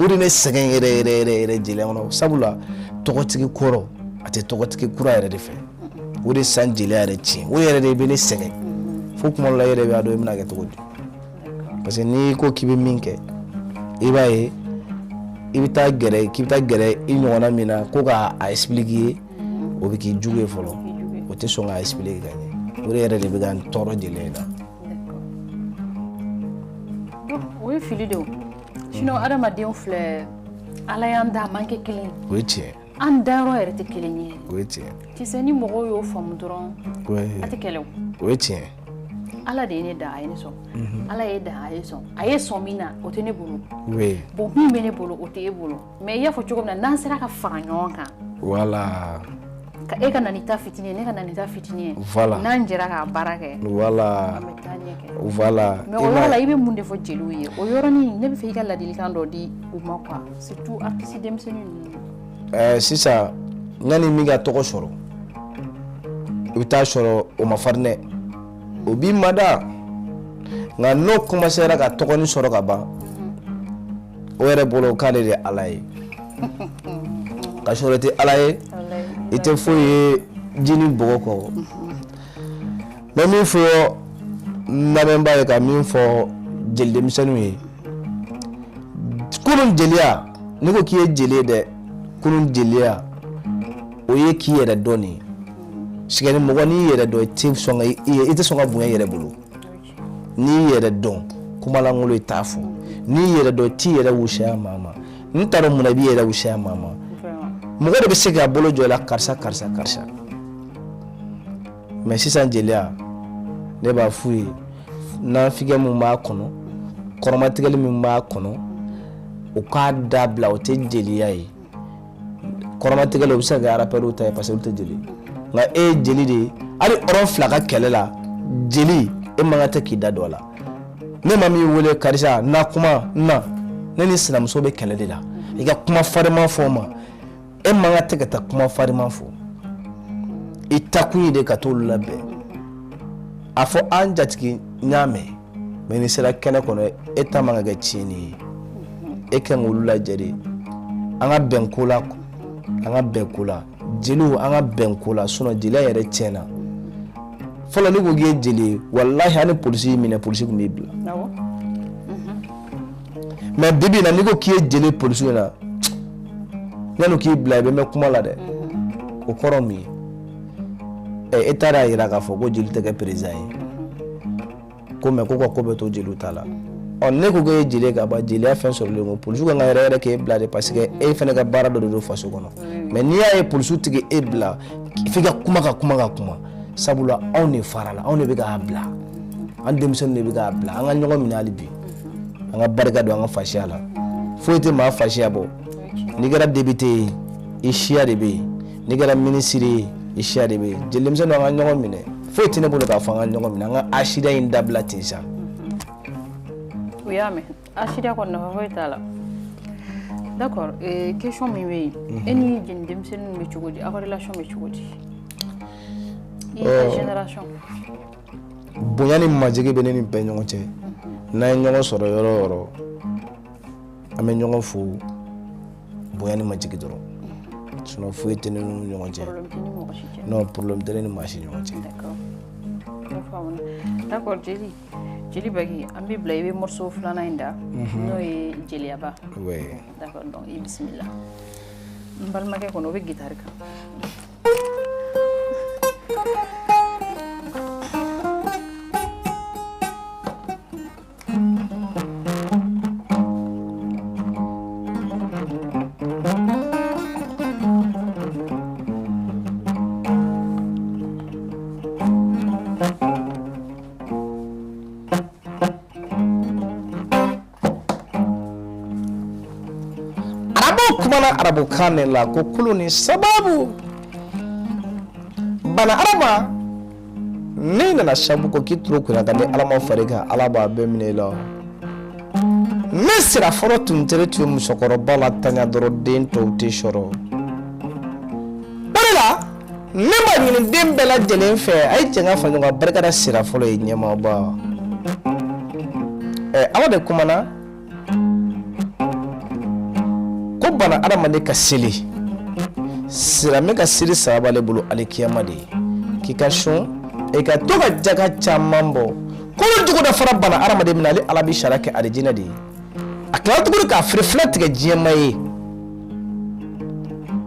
de ne sɛgɛn yɛrɛ yɛrɛ yɛrɛ yɛrɛ jeliya kɔnɔ. Sabula tɔgɔtigi kɔrɔ, a tɛ tɔgɔtigi kura yɛrɛ de fɛ. O de san jeliya yɛrɛ tiɲɛ, o yɛrɛ de bɛ ne sɛgɛn fo kuma dɔ la. E yɛrɛ b'a dɔn i bɛna kɛ cogo di, parce que n'i ko k'i bɛ min kɛ, i b'a ye i bɛ taa gɛrɛ, k'i bɛ taa gɛrɛ i ɲɔgɔnna min na ko k'a expliquer i ye, o bɛ k'i jugu ye fɔlɔ, o tɛ sɔn k'a expliquer ka ɲɛ. O de yɛrɛ de bɛ ka n tɔɔrɔ jeliya in na. O ye fili de o. Sinon adamadenw filɛ, Ala y'an da, a man kɛ kelen ye. O ye tiɲɛ. An dayɔrɔ yɛrɛ tɛ kelen ye. O ye tiɲɛ. Tu sais, ni mɔgɔw y'o faamu dɔrɔn, a tɛ kɛlɛ o. O ye tiɲɛ. Ala de ye ne da, a ye ne sɔn. Ala ye da, a ye sɔn. A ye sɔn min na, o tɛ ne bolo. Bon, min bɛ ne bolo, o tɛ e bolo. Mais i y'a fɔ cogo min na, n'an sera ka fara ɲɔgɔn kan, ka e ka na ni ta fitinin ye, ne ka na ni ta fitinin ye, n'an jɛra k'a baara kɛ, an bɛ taa ɲɛ kɛ. Mais o yɔrɔ la, i bɛ mun de fɔ jeliw ye o yɔrɔnin? Ne bɛ fɛ i ka ladilikan dɔ di u ma quoi, surtout artiste denmisɛnnin ninnu. Ɛɛ, sisan, yanni min ka tɔgɔ sɔrɔ, i bɛ taa sɔrɔ o ma farin dɛ, o b'i mada. Nka n'o commencera ka tɔgɔnin sɔrɔ ka ban, o yɛrɛ bolo k'ale de ye Ala ye, ka sɔrɔ i tɛ Ala ye, i tɛ foyi ye ji ni bɔgɔ kɔ. N bɛ min fɔ n lamɛnbaa ye, ka min fɔ jeli denmisɛnninw ye, kunun jeliya, n'i ko k'i ye jeli ye dɛ, kunun jeliya, o ye k'i yɛrɛ dɔn de ye. Sigɛni mɔgɔ, n'i yɛrɛ dɔn, i tɛ sɔn ka bonya i yɛrɛ bolo. N'i yɛrɛ dɔn, kumalankolon i t'a fɔ. N'i yɛrɛ dɔn, i t'i yɛrɛ wusaya maa ma. N t'a dɔn mun na i b'i yɛrɛ wusaya maa ma. Mɔgɔ de bɛ se k'a bolo jɔ i la, karisa, karisa, karisa. Mais sisan jeliya, ne b'a f'u ye, nafikɛ mun b'a kɔnɔ, kɔrɔmatigɛli min b'a kɔnɔ, u k'a dabila. O tɛ jeliya ye. Kɔrɔmatigɛli, o bɛ se ka kɛ rappeur ta ye, parce que olu tɛ jeli. Nka e ye jeli de ye. Hali hɔrɔn fila ka kɛlɛ la, jeli, e man kan tɛ k'i da don a la. Ne ma min wele, karisa na kuma na, ne ni sinamuso bɛ kɛlɛ de la, i ka kuma farinman fɔ o ma, e man kan tɛ ka taa kuma farinman fɔ. I takun ye de ka t'olu labɛn, a fɔ an jatigi n y'a mɛn. Mais n'i sera kɛnɛ kɔnɔ, e ta man ka kɛ tiɲɛni ye. E kan k'olu lajɛ de. An ka bɛn ko la, an ka bɛn ko la, jeliw, an ka bɛn ko la. Sinon jeliya yɛrɛ tiɲɛna. Fɔlɔ, n'i ko k'i ye jeli ye, walahi, hali ni polisi y'i minɛ, polisi tun b'i bila. Mais bi bi in na, n'i ko k'i ye jeli, polisi ɲɛna, yanni k'i bila, i bɛ mɛn kuma la dɛ. O kɔrɔ mun ye? Ɛ, e taara yira k'a fɔ ko jeli tɛ kɛ président ye ko, mais ko ka ko bɛ to jeliw ta la. Ɔ, ne ko k'e ye jeli ye ka ban, jeliya fɛn sɔrɔlen ko polisiw kan ka yɛrɛ yɛrɛ k'e bila de, parce que e fana ka baara dɔ de don faso kɔnɔ. Mais n'i y'a ye polisiw tigi e bila, f'i ka kuma, ka kuma, ka kuma, sabula anw de fara la, anw de bɛ k'a bila, an denmisɛnninw de bɛ k'a bila. An ka ɲɔgɔn minɛ hali bi, an ka barika don an ka fasiya la. Foyi tɛ maa fasiya bɔ. N'i kɛra député ye, i siya de bɛ yen. N'i kɛra minisiri ye, i siya de bɛ yen. Jeli denmisɛnninw, an ka ɲɔgɔn minɛ. Foyi tɛ ne bolo k'a fɔ an ka ɲɔgɔn minɛ, an ka asida in dabila ten sa. U y'a mɛn, asida kɔni, nafa foyi t'a la. D'accord. Question min bɛ yen, e ni jeli denmisɛnninw bɛ cogo di? Aw ka relation bɛ cogo di, i ka génération? Bonya ni majigi bɛ ne ni bɛɛ ɲɔgɔn cɛ. N'an ye ɲɔgɔn sɔrɔ yɔrɔ o yɔrɔ, an bɛ ɲɔgɔn fo bonya ni majigi dɔrɔn, sinon foyi tɛ ne n'u ɲɔgɔn cɛ. Non, problème tɛ ne ni maa si ɲɔgɔn cɛ. D'accord, Jeli. Jeli Bagui, an b'i bila i bɛ morceau filanan in da, n'o ye Jeliyaba. Oui. D'accord, donc i bisimila. N balimakɛ kɔni, o bɛ guitare kan. Arabu kumana arabukan de la ko kulu ni sababu bana araba n'i nana sabu ko k'i turu kunna kan, ni Ala ma far'i kan, Ala b'a bɛɛ minɛ i la. Ne sira fɔlɔ tun tere tun ye musokɔrɔba la tanya dɔrɔn, den tɔw tɛ sɔrɔ. O de la ne b'a ɲini den bɛɛ lajɛlen fɛ, a ye jɛn ka fa ɲɔgɔn kan, barika da sira fɔlɔ ye ɲɛmaaba. Ɛ, Ala de kumana ko bana adamaden ka seli, silamɛ ka seli saba b'ale bolo alikiyama de ye, k'i ka sun, i ka to ka jaka caman bɔ. Kolo jugu dɔ fara bana adamaden min na, ale Ala bɛ sariya kɛ alijinɛ de ye. A tilala tuguni k'a feere filɛ tigɛ diɲɛma ye.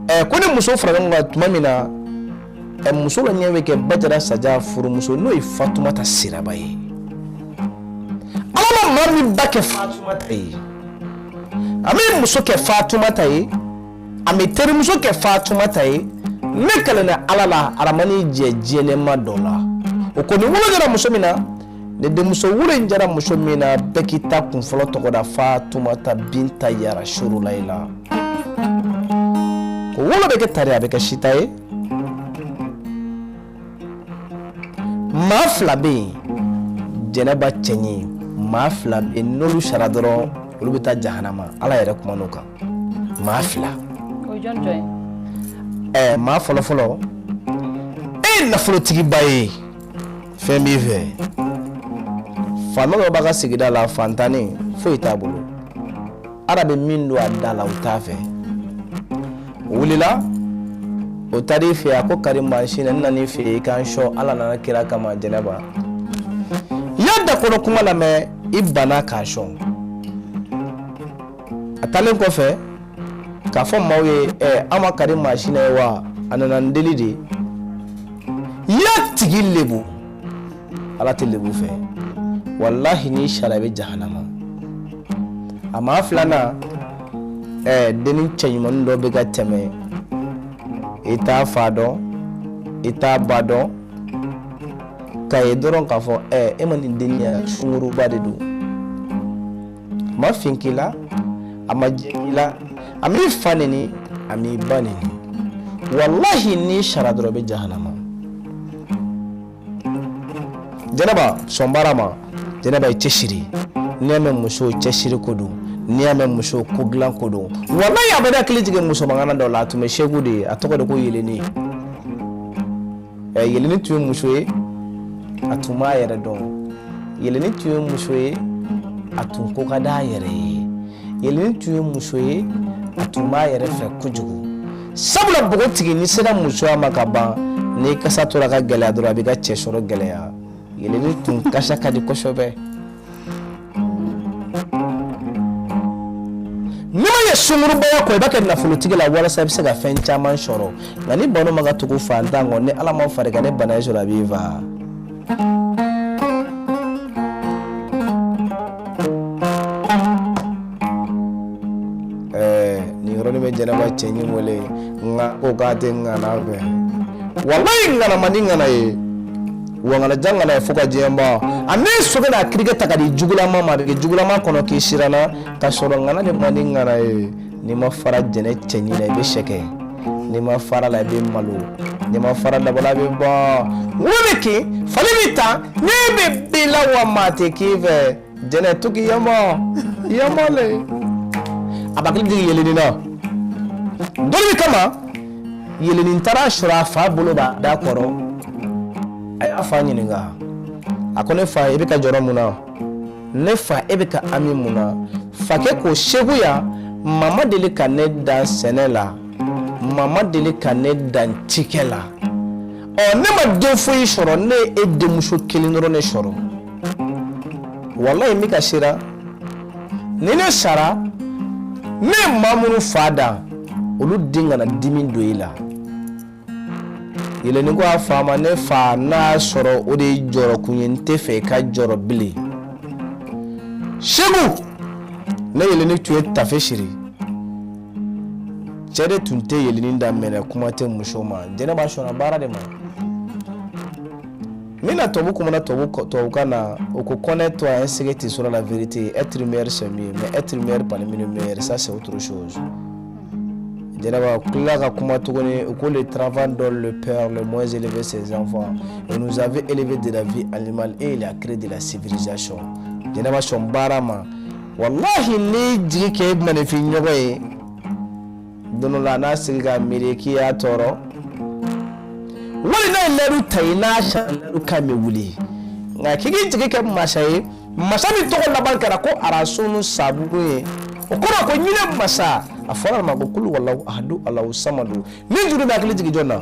Ɛ, ko ni muso fara ɲɔgɔn kan tuma min na, ɛ, muso la ɲɛ bɛ kɛ Bajara Saja furumuso, n'o ye Fatumata Siraba ye. Ala ma maa min ba kɛ Fatumata ye, a bɛ muso kɛ Fatumata ye, a bɛ terimuso kɛ Fatumata ye. Ne kalenna Ala la, aramani jɛ diɲɛnɛma dɔ la. O kɔni wolo jara muso min na, ni denmuso wolo in jara muso min na, bɛɛ k'i ta kun fɔlɔ tɔgɔ da Fatumata Binta Yara Surulayi la. O wolo bɛ kɛ tari, a bɛ kɛ sita ye. Maa fila bɛ yen, Jɛnɛba cɛɲi, maa fila bɛ yen, n'olu sara dɔrɔn, olu bɛ taa jahanama. Ala yɛrɛ kuma n'o kan. Maa fila. O ye jɔn jɔn ye? Ɛ, maa fɔlɔ fɔlɔ, e ye nafolotigiba ye, fɛn b'i fɛ. Faama dɔ b'a ka sigida la, fantanni foyi t'a bolo, ala bɛ min don a da la, o t'a fɛ. O wulila, o taara i fɛ, a ko kari mansin na, n nan'i fɛ i ka n sɔn Ala nana kira kama. Jɛnɛba, i y'a da kɔnɔ kuma lamɛn, i banna k'a sɔn. A taalen kɔfɛ k'a fɔ maaw ye, ɛ, an ma kari mansin na ye wa, a nana n deli de. I y'a tigi lebu, Ala tɛ lebu fɛ. Walahi, n'i sara, i bɛ jahanama. A maa filanan, ɛ, denni cɛɲumanin dɔ bɛ ka tɛmɛ, i t'a fa dɔn, i t'a ba dɔn, k'a ye dɔrɔn k'a fɔ, ɛ, e ma nin dennin ye, sunguruba de don. A ma fin k'i la, a ma jɛ k'i la, a m'i fa neni, a m'i ba neni. Walahi, n'i sara dɔrɔn, i bɛ jahanama. Jɛnɛba, sɔn baara ma. Jɛnɛba, i cɛsiri. N'i y'a mɛn muso cɛsiri ko don, n'i y'a mɛn muso ko dilan ko don. Walahi, a bɛ ne hakili jigin musomankana dɔ la, a tun bɛ Segu de ye, a tɔgɔ de ko Yeleni. Ɛ, Yeleni tun ye muso ye, a tun b'a yɛrɛ dɔn. Yeleni tun ye muso ye, a tun ko ka d'a yɛrɛ ye. Yeleni tun ye muso ye, a tun b'a yɛrɛ fɛ kojugu, sabula npogotigi, n'i sera musoya ma ka ban, n'i kasa tora ka gɛlɛya dɔrɔn, a b'i ka cɛ sɔrɔ gɛlɛya. Yeleni tun kasa ka di kosɛbɛ. N'i ma ɲɛ sungurubaya kɔ, i b'a kɛ nafolotigi la walasa i bɛ se ka fɛn caman sɔrɔ. Nka ni bano ma ka tugu fantan kɔ, ni Ala ma far'i kan, ni bana y'i sɔrɔ, a b'i faga. Ɛɛ, nin yɔrɔnin bɛ Jɛnɛba cɛɲi wele, nka ko k'a tɛ ŋana fɛ. Walayi, ŋana man di ŋana ye, wa ŋana ja ŋana ye fo ka diɲɛ ban. A ne sokɛ n'a kirikɛ ta ka di jugulama ma, a bɛ kɛ jugulama kɔnɔ k'i siranna, k'a sɔrɔ ŋana de man di ŋana ye. N'i ma fara jɛnɛ cɛɲi na, i bɛ sɛgɛn. N'i ma fara la, i bɛ malo. N'i ma fara dabala bɛ ban, wo bɛ kin, fali bɛ tan, ne bɛ b'i la wa maa tɛ k'i fɛ. Jɛnɛ tuki yama yama le, a b'a hakili jigin yɛlɛnin na dɔnni kama. Yɛlɛnin taara sɔrɔ a fa bolo b'a da kɔrɔ. A y'a fa ɲininka, a ko ne fa, i bɛ ka jɔrɔ mun na? Ne fa, e bɛ ka hami mun na? Fakɛ ko, Segu yan, maa ma deli ka ne dan sɛnɛ la, maa ma deli ka ne dan cikɛ la. Ɔ, ne ma den foyi sɔrɔ, ne ye e denmuso kelen dɔrɔn de sɔrɔ. Walayi, min ka sera ni ne sara, ne ye maa minnu fa dan, olu den kana dimi don i la. Yɛlɛnin ko a fa ma, ne fa, n'a y'a sɔrɔ o de ye jɔrɔkun ye, n tɛ fɛ i ka jɔrɔ bilen. Segu, ne Yɛlɛnin tun ye tafe siri, cɛ de tun tɛ Yɛlɛnin da minɛ, kuma tɛ muso ma. Jɛnɛba sɔnna baara de ma. Min na tubabu kumana tubabukan na, o ko: connais-toi ainsi que tu sauras la vérité. Être meilleur, c'est mieux, mais être meilleur parmi les meilleurs, ça c'est autre chose. Jɛnɛba tila ka kuma tuguni, o ko: le travail donne le père le moins élevé ses enfants et nous avait élevé de la vie animale et il a créé de la civilisation. Jɛnɛba sɔn baara ma. Walahi, n'i jigi kɛ maninfin ɲɔgɔn ye, don dɔ la n'a sigi ka miiri k'i y'a tɔɔrɔ, wali n'a ye layidu ta i n'a layidu kan bɛ wuli. Nka k'i k'i jigi kɛ masa ye, masa min tɔgɔ laban kɛra ko arasunu sabugu ye, o kɔrɔ ko ɲinɛ masa. A fɔra a ma ko kulu walahu ahadu alahu samadu. Ni juru bɛ hakili jigin jɔn na?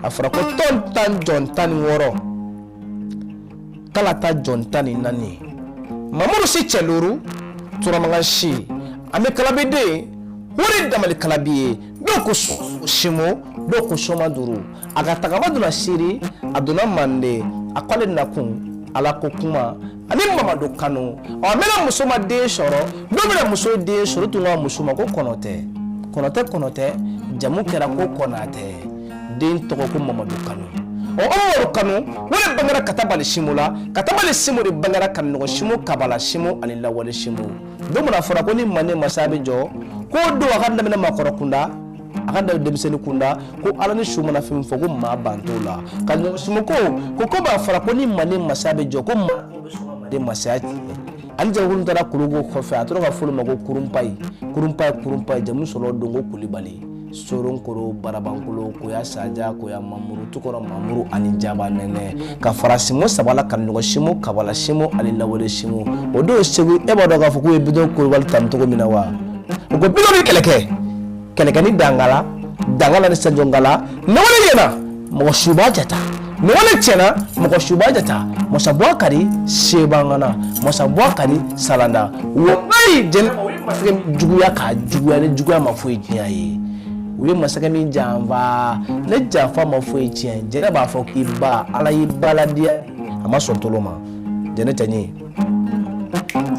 A fɔra ko tɔn 10 jɔn 16, kala ta jɔn 14, Mamadu si cɛ luuru turamagan si an bɛ kalabiden o de damali kalabi ye. Dɔw ko simo, dɔw ko soma duuru. A ka tagama donna Siri, a donna Mande, a k'ale nakun ala ko kuma ani Mamadu kanu. Ɔ, a mɛna muso ma den sɔrɔ. Don min na muso ye den sɔrɔ, tun ko muso ma ko kɔnɔtɛ, kɔnɔtɛ, kɔnɔtɛ. Jamu kɛra ko Kɔnatɛ, den tɔgɔ ko Mamadu Kanu. Ɔ, o Mamadu Kanu o de bangera Katabali Simo la. Katabali Simo de bangera Kaninɔgɔ Simo, Kabala Simo ani Lawale Simo. Don min na a fɔra ko ni Mande masa bɛ jɔ, k'o don a ka daminɛ maakɔrɔ kunda, a ka daminɛ denmisɛnnin kunda, ko ala ni su mana fɛn fɔ ko maa ban t'o la. Kaninɔgɔ Simo ko komi a fɔra ko ni Mande masa bɛ jɔ, ko maa bɛ sɔn ka Mande masaya tiɲɛ. Ani jamakulu taara Kulugo kɔfɛ, a tora ka fɔ olu ma ko Kurunpayi, Kurunpayi, Kurunpayi. Jamu sɔrɔ don ko Kulibali, Soronkoro, Barabankolo, Koya Saja, Koya Mamuru, Tukɔrɔ Mamuru ani Jaba Nɛnɛ, ka fara Simo saba la, Kaninɔgɔ Simo, Kabala Simo ani Lawale Simo. O don Segu, e b'a dɔn k'a fɔ k'u ye Bitɔn Kulubali tanu cogo min na wa? U ko Bitɔn bɛ kɛlɛ kɛ, kɛlɛkɛ ni Dangala, Dangala ni Sanjongala. Nɛwale ɲɛna, mɔgɔ suba jata. Nɛwale tiɲɛna, mɔgɔ suba jata. Masa Buakari Sebangana, Masa Buakari Salanda. Walayi jɛnɛ, u ye masakɛ juguya k'a juguya ni juguya ma foyi tiɲɛ ye. U ye masakɛ min janfa, ne janfa ma foyi tiɲɛ. Jɛnɛ b'a fɔ k'i ba ala y'i ba ladiya, a ma sɔn tolo ma. Jɛnɛ cɛ ɲɛ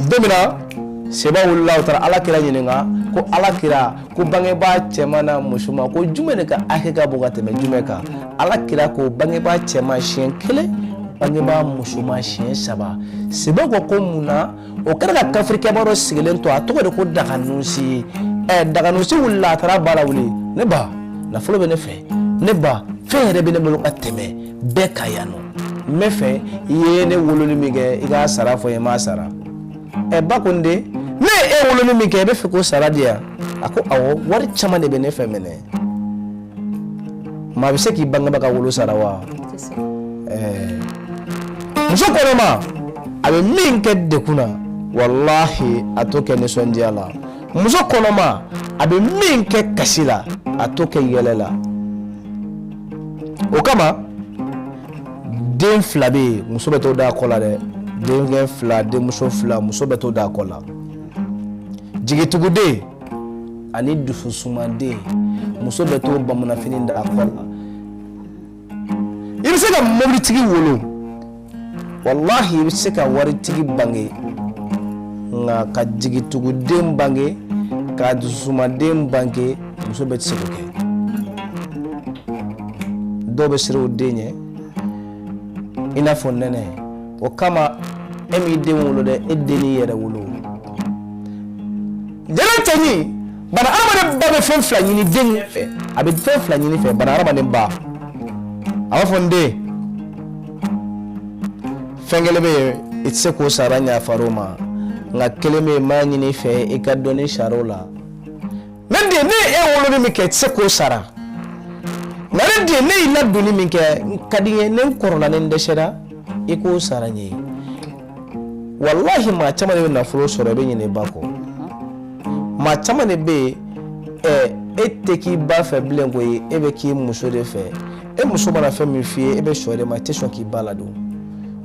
don min na Seba wulila, u taara ala kira ɲininka ko ala kira ko bangebaa cɛman n'a musoman, ko jumɛn de ka hakɛ ka bon ka tɛmɛ jumɛn kan? Ala kira ko bangebaa cɛman siɲɛ kelen, bangebaa musoman siɲɛ saba. Seba ko mun na? O kɛra ka kafirikɛba dɔ sigilen to, a tɔgɔ de ko Daganusi. Ɛ, Daganusi wulila, a taara ba la wuli: ne ba, nafolo bɛ ne fɛ, ne ba, fɛn yɛrɛ bɛ ne bolo ka tɛmɛ bɛɛ kan yan nɔ. N bɛ fɛ i ye ne wololi min kɛ, i k'a sara fɔ n ye, n m'a sara. Ɛ, ba ko, n den, ne ye e wololi min kɛ, i bɛ fɛ k'o sara di yan? A ko awɔ, wari caman de bɛ ne fɛ minɛ. Maa bɛ se k'i bangebaa ka wolo sara wa? Ɛɛ, muso kɔnɔma, a bɛ min kɛ dekun na, walahi, a t'o kɛ nisɔndiya la. Muso kɔnɔma, a bɛ min kɛ kasi la, a t'o kɛ yɛlɛ la. O kama den fila bɛ yen, muso bɛ t'o da a kɔ la dɛ. Denkɛ fila, denmuso fila, muso bɛ t'o da a kɔ la. Jigituguden ani dususumaden, muso bɛ t'o bamananfini da a kɔ la. I bɛ se ka mobilitigi wolo, walahi, i bɛ se ka waritigi bange, nka ka jigituguden bange, ka dususumaden bange, muso bɛɛ tɛ se k'o kɛ. Dɔw bɛ siran o den ɲɛ i n'a fɔ nɛnɛ. O kama e m'i den wolo dɛ, e den n'i yɛrɛ wolo. Jɛnɛ cɛ ɲi bana, hadamaden ba bɛ fɛn fila ɲini den fɛ, a bɛ fɛn fila ɲini fɛ. Bana, hadamaden ba a b'a fɔ n den, fɛn kelen bɛ yen, i tɛ se k'o sara ɲafar'o ma, nka kelen bɛ yen, n b'a ɲini i fɛ i ka dɔɔni sara o la. Ne den, ne ye e wololi min kɛ, i tɛ se k'o sara, nka ne den, ne y'i ladonni min kɛ, n ka di n ye, ne n kɔrɔla, ne n dɛsɛra, i k'o sara n ye. Walahi, maa caman de bɛ nafolo sɔrɔ, i bɛ ɲinɛ i ba kɔ. Maa caman de bɛ yen, ɛ, e tɛ k'i ba fɛ bilen koyi, e bɛ k'i muso de fɛ. E muso mana fɛn min f'i ye, e bɛ sɔn o de ma, i tɛ sɔn k'i ba ladon.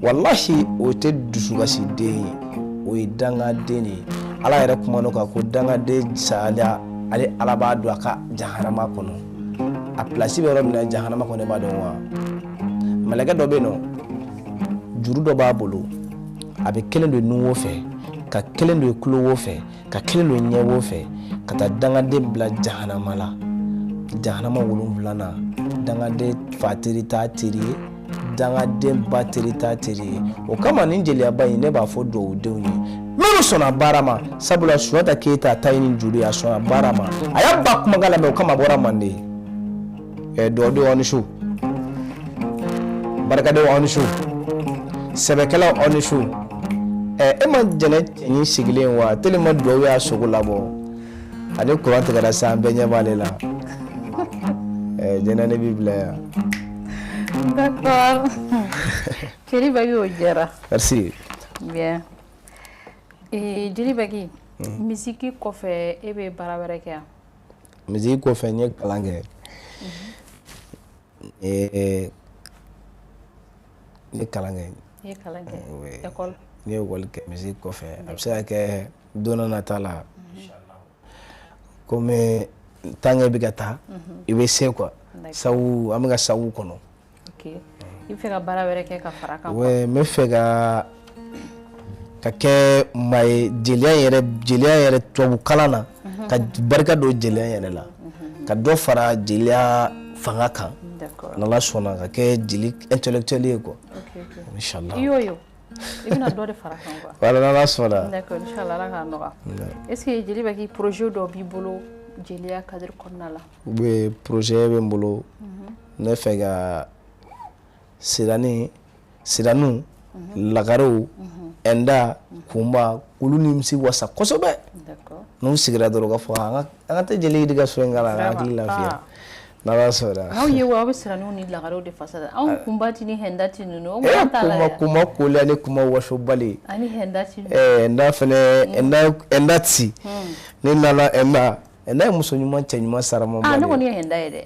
Walahi, o tɛ dusukasi den ye, o ye dangaden de ye. Ala yɛrɛ kuma n'o kan ko dangaden saya, ale Ala b'a don a ka jahanama kɔnɔ. A pilasi bɛ yɔrɔ min na jahanama kɔnɔ, i b'a dɔn wa? Mɛlɛkɛ dɔ bɛ yen nɔ, juru dɔ b'a bolo, a bɛ kelen don nuwo fɛ, ka kelen don tulowo fɛ, ka kelen don ɲɛwo fɛ, ka taa dangaden bila jahanama la, jahanama wolonwulanan. Dangaden fa teri t'a teri ye, dangaden ba teri t'a teri ye. O kama, nin jeliyaba in, ne b'a fɔ dugawudenw ye minnu sɔnna baara ma, sabula Sunjata Keyita ta ye nin juru ye, a sɔnna baara ma, a y'a ba kumakan lamɛn, o kama a bɔra Manden. Ɛ, dugawudenw, aw ni su. Barikadenw, aw ni su. Sɛbɛkɛlaw, aw ni su. Ɛ, e ma jɛnɛ cɛɲi sigilen wa tellement dugawu y'a sogo labɔ ani kuran tigɛra sisan, an bɛɛ ɲɛ b'ale la. Ɛ, jɛnɛ, ne b'i bila yan. D'accord. Jeli Bagi, o diyara. Merci. Bien. Ee, Jeli Bagi, misiki kɔfɛ, e bɛ baara wɛrɛ kɛ yan? Misiki kɔfɛ, n ye kalan kɛ. N ye kalan kɛ. I ye kalan kɛ? Oui. École? N ye école kɛ misiki kɔfɛ. A bɛ se ka kɛ don dɔ nata la, komi tant que i bɛ ka taa, i bɛ se quoi. Sabu an bɛ ka sabu kɔnɔ. Ok. I bɛ fɛ ka baara wɛrɛ kɛ ka fara a kan? Ouais, n bɛ fɛ ka kɛ maa ye jeliya yɛrɛ, jeliya yɛrɛ tubabu kalan na, ka barika don jeliya yɛrɛ la, ka dɔ fara jeliya fanga kan. N'Ala sɔnna, ka kɛ jeli intellectuel ye quoi. Ok. Inchallah. I y'o ye o. I bɛna dɔ de fara a kan quoi. Voilà, n'Ala sɔnna. D'accord, inchallah, Ala k'a nɔgɔya. Est-ce que Jeli Bagi, projet dɔ b'i bolo jeliya cadre kɔnɔna la? Oui, projet bɛ n bolo. Ne fɛ ka sirani, siranu, lagarew, ɛnda, kunba, olu nimisi wasa kosɛbɛ. N'u sigira dɔrɔn, u ka fɔ an ka taa jeli ka so in kala, an ka hakili lafiya, n'Ala sɔnna. N'aw ye wa, aw bɛ siraniw ni lagarew de fasa da. Anw kunba ti ni hɛnda ti ninnu, o kɔni t'a la. Kuma kuma koli ani kuma wasobali. Ani hɛnda ti. Ɛɛ, ɛnda fɛnɛ, ɛnda, ɛnda ti ne nana, ɛnda, ɛnda ye muso ɲuman, cɛ ɲuman, sarama. Ah, ne kɔni ye hɛnda ye dɛ.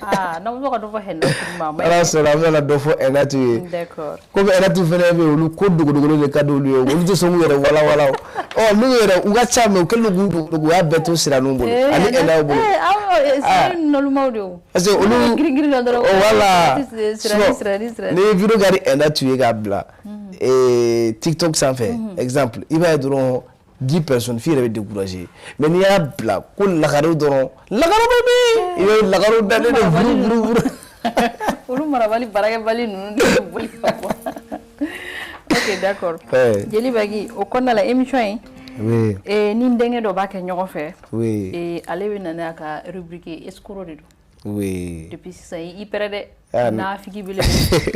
Ah, n'aw bɛ ka dɔ fɔ hɛnda ti ma, a ma ɲi. Ala sɔnna, an bɛna dɔ fɔ ɛnda ti ye. Komi ɛnda ti fɛnɛ bɛ yen, olu ko dogodogolen de ka di olu ye, olu tɛ sɔn k'u yɛrɛ walawala. Ɔ, n'u yɛrɛ u ka ca, mais u kɛlen don k'u dogodogo, u y'a bɛɛ to siraninw bolo ani ɛndaw bolo. Awɔ, sirani nɔlumaw de o. Parce que olu girin girin la dɔrɔn. Voilà. Sirani, sirani, sirani. N'i ye vidéo ka di ɛnda tu ye k'a bila TikTok sanfɛ, exemple, i b'a ye dɔrɔn 10 personnes, f'i yɛrɛ bɛ décourager. Mais n'i y'a bila ko lagarew dɔrɔn, lagarew bɛ min, i bɛ lagarew dalen de vuru vuru vuru. Olu marabali baarakɛbali ninnu de bɛ boli ka bɔ. Ok, d'accord. Jeli Bagi, o kɔnɔna la, émission in, ni n denkɛ dɔ b'a kɛ ɲɔgɔn fɛ. Ale bɛ na n'a ka rubrique ye, escroc de don. Depuis sisan, i prêt dɛ. Nafigi belebele.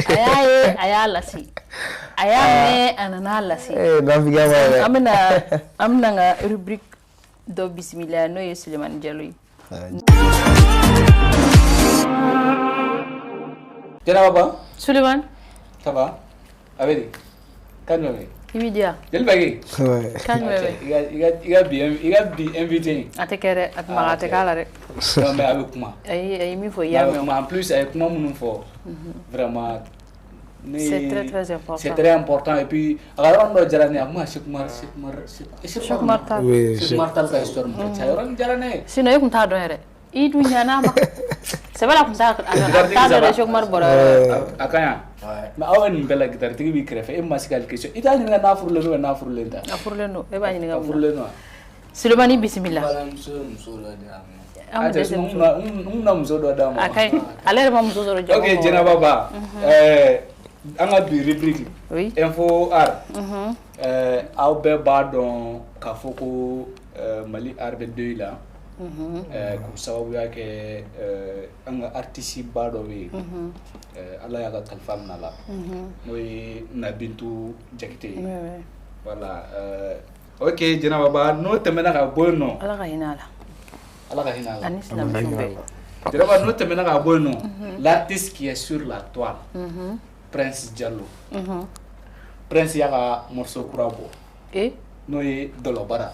A y'a ye, a y'a lase. A y'a mɛn, a nana lase. Nafigiya ma yɛrɛ. An bɛna n ka rubrique dɔ bisimila, n'o ye Sulemani Jalo ye. Jɛnɛba Ba. Sulemani. Ça va? A bɛ di? Kan jumɛn bɛ yen? I b'i diya. Jeli Bagi. Kan jumɛn bɛ yen? I ka bi invité in. A tɛ kɛ dɛ, a maga a tɛ k'a la dɛ. Non, mais a bɛ kuma. Ayi, a ye min fɔ, i y'a A bɛ mɛn o. kuma. En plus, a ye kuma minnu fɔ. Vraiment. C'est très très important. C'est très important, et puis a ka yɔrɔ dɔ diyara ne ye, a kuma Cheikh Umar, Cheikh Umar, Cheikh Umar Tall. Oui, Cheikh Umar Tall ka histoire min fɔ, cɛ, yɔrɔ nin diyara ne ye. Sinon e kun t'a dɔn yɛrɛ. I dun ɲan'a ma. Sɛbɛ la, kun t'a a t'a dɔn dɛ, Cheikh Umar bɔra yɔrɔ. A ka ɲi, mais aw bɛ nin bɛɛ la, guitare-tigi b'i kɛrɛfɛ, e ma se ka question, i t'a ɲininka n'a furulen don ou bien n'a furulen tɛ? A furulen don, e b'a ɲininka A mun na? furulen don wa? Sulemani, bisimila. Balimamuso ye muso dɔ di a ma. An bɛ A cɛ, dɛsɛ muso. n bɛna muso dɔ d'a ma. A ka ɲi. Ale yɛrɛ ma muso sɔrɔ jama Ok, ma. Jɛnɛba Ba, an ka bi rubrique info art, aw bɛɛ b'a dɔn k'a fɔ ko Mali art bɛ deuil la, k'o sababuya kɛ an ka artiste ba dɔ bɛ yen, Ala y'a ka kalifa minɛ a la, n'o ye Nabintu Jakite ye. Voilà, ok, Jɛnɛba Ba, n'o tɛmɛna ka bɔ yen nɔ. Ala ka hinɛ a la. Ala ka hinɛ a la. Ani silamɛsu bɛɛ. Jɛnɛba, n'o tɛmɛna ka bɔ yen nɔ, l'artiste qui est sur la toile, Prince Diallo. Prince y'a ka morceau kura bɔ. N'o ye Dɔlɔbara.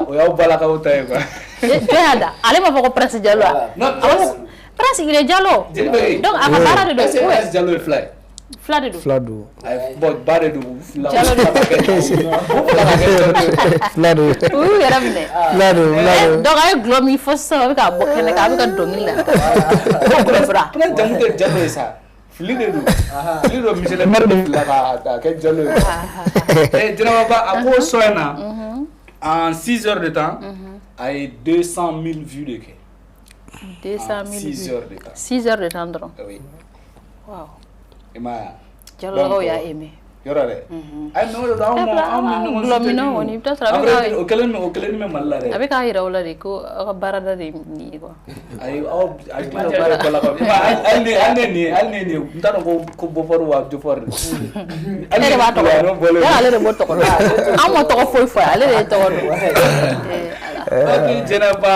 O y'aw balakaw ta ye quoi. Jɔn y'a da? Ale m'a fɔ ko Prince Jalo wa? Non. Prince, il est Jalo. Donc a ka baara de don. Est-ce que Prince Jalo ye fila ye? Fila de don. Fila don. Bon, ba de don, fila. Jalo de don. Fila ka kɛ Jalo ye. Fila don. U y'u yɛrɛ minɛ. Fila don, fila don. Donc a ye gulɔ min fo sisan, a bɛ k'a bɔ kɛnɛ kan, a bɛ ka dɔnkili la. Ko gulɔbara. Prince jamu tɛ Jalo ye sa. Fili de don. Fili don, monsieur le maire de filila k'a kɛ Jalo ye. Jɛnɛba Ba, a ko son in na, en 6 heures de temps, a ye 200 000 vues de kɛ. 200 000. 6 heures de temps. 6 heures de temps dɔrɔn. Oui. Waaw. I m'a ye wa? Jalolakaw y'a aimé. Yɔrɔ dɛ. Ayi, mais o de don, anw ma anw bɛ ɲɔgɔn Gulɔminna kɔni, i bɛ taa sɔrɔ a bɛ o kelen o kelen bɛ Mali la dɛ. A bɛ k'a jira o la de ko aw ka baarada de ye nin ye quoi. Ayi, aw a tila balakaw. Hali ne hali ne nin ye hali ne nin ye, n t'a dɔn ko Bɔfɔri wa Jofɔri. Ale de b'a tɔgɔ dɔn. Yala ale de b'o tɔgɔ dɔn. An ma tɔgɔ foyi fɔ a ye, ale de ye tɔgɔ dɔn. Ok, Jɛnɛba,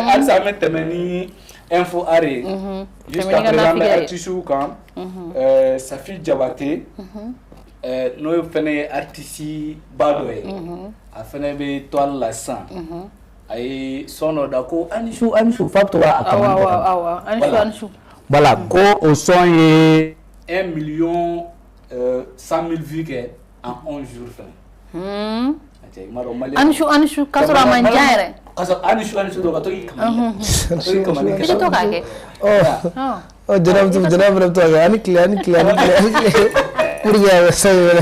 halisa an bɛ tɛmɛ ni info art ye. Jusqu'à présent, an bɛ artistes kan. Safi Jabate, n'o fɛnɛ ye artiste ba dɔ ye, a fɛnɛ bɛ toile la sisan. A ye son dɔ da ko ani su ani su, f'a bɛ to k'a Awɔ, awɔ, awɔ, ani su ani su. Voilà, ko o son ye 1 million 100 000 vues kɛ en 11 jours fɛnɛ. Ani su ani su, k'a sɔrɔ a man jan yɛrɛ. K'a sɔrɔ ani su ani su dɔrɔn, ka to k'i kamani ka to k'i kamani. I bɛ to k'a kɛ. Ɔ, jɛnɛba fana bɛ to k'a kɛ ani tile ani tile ani tile ani tile pour que a bɛ se wɛrɛ.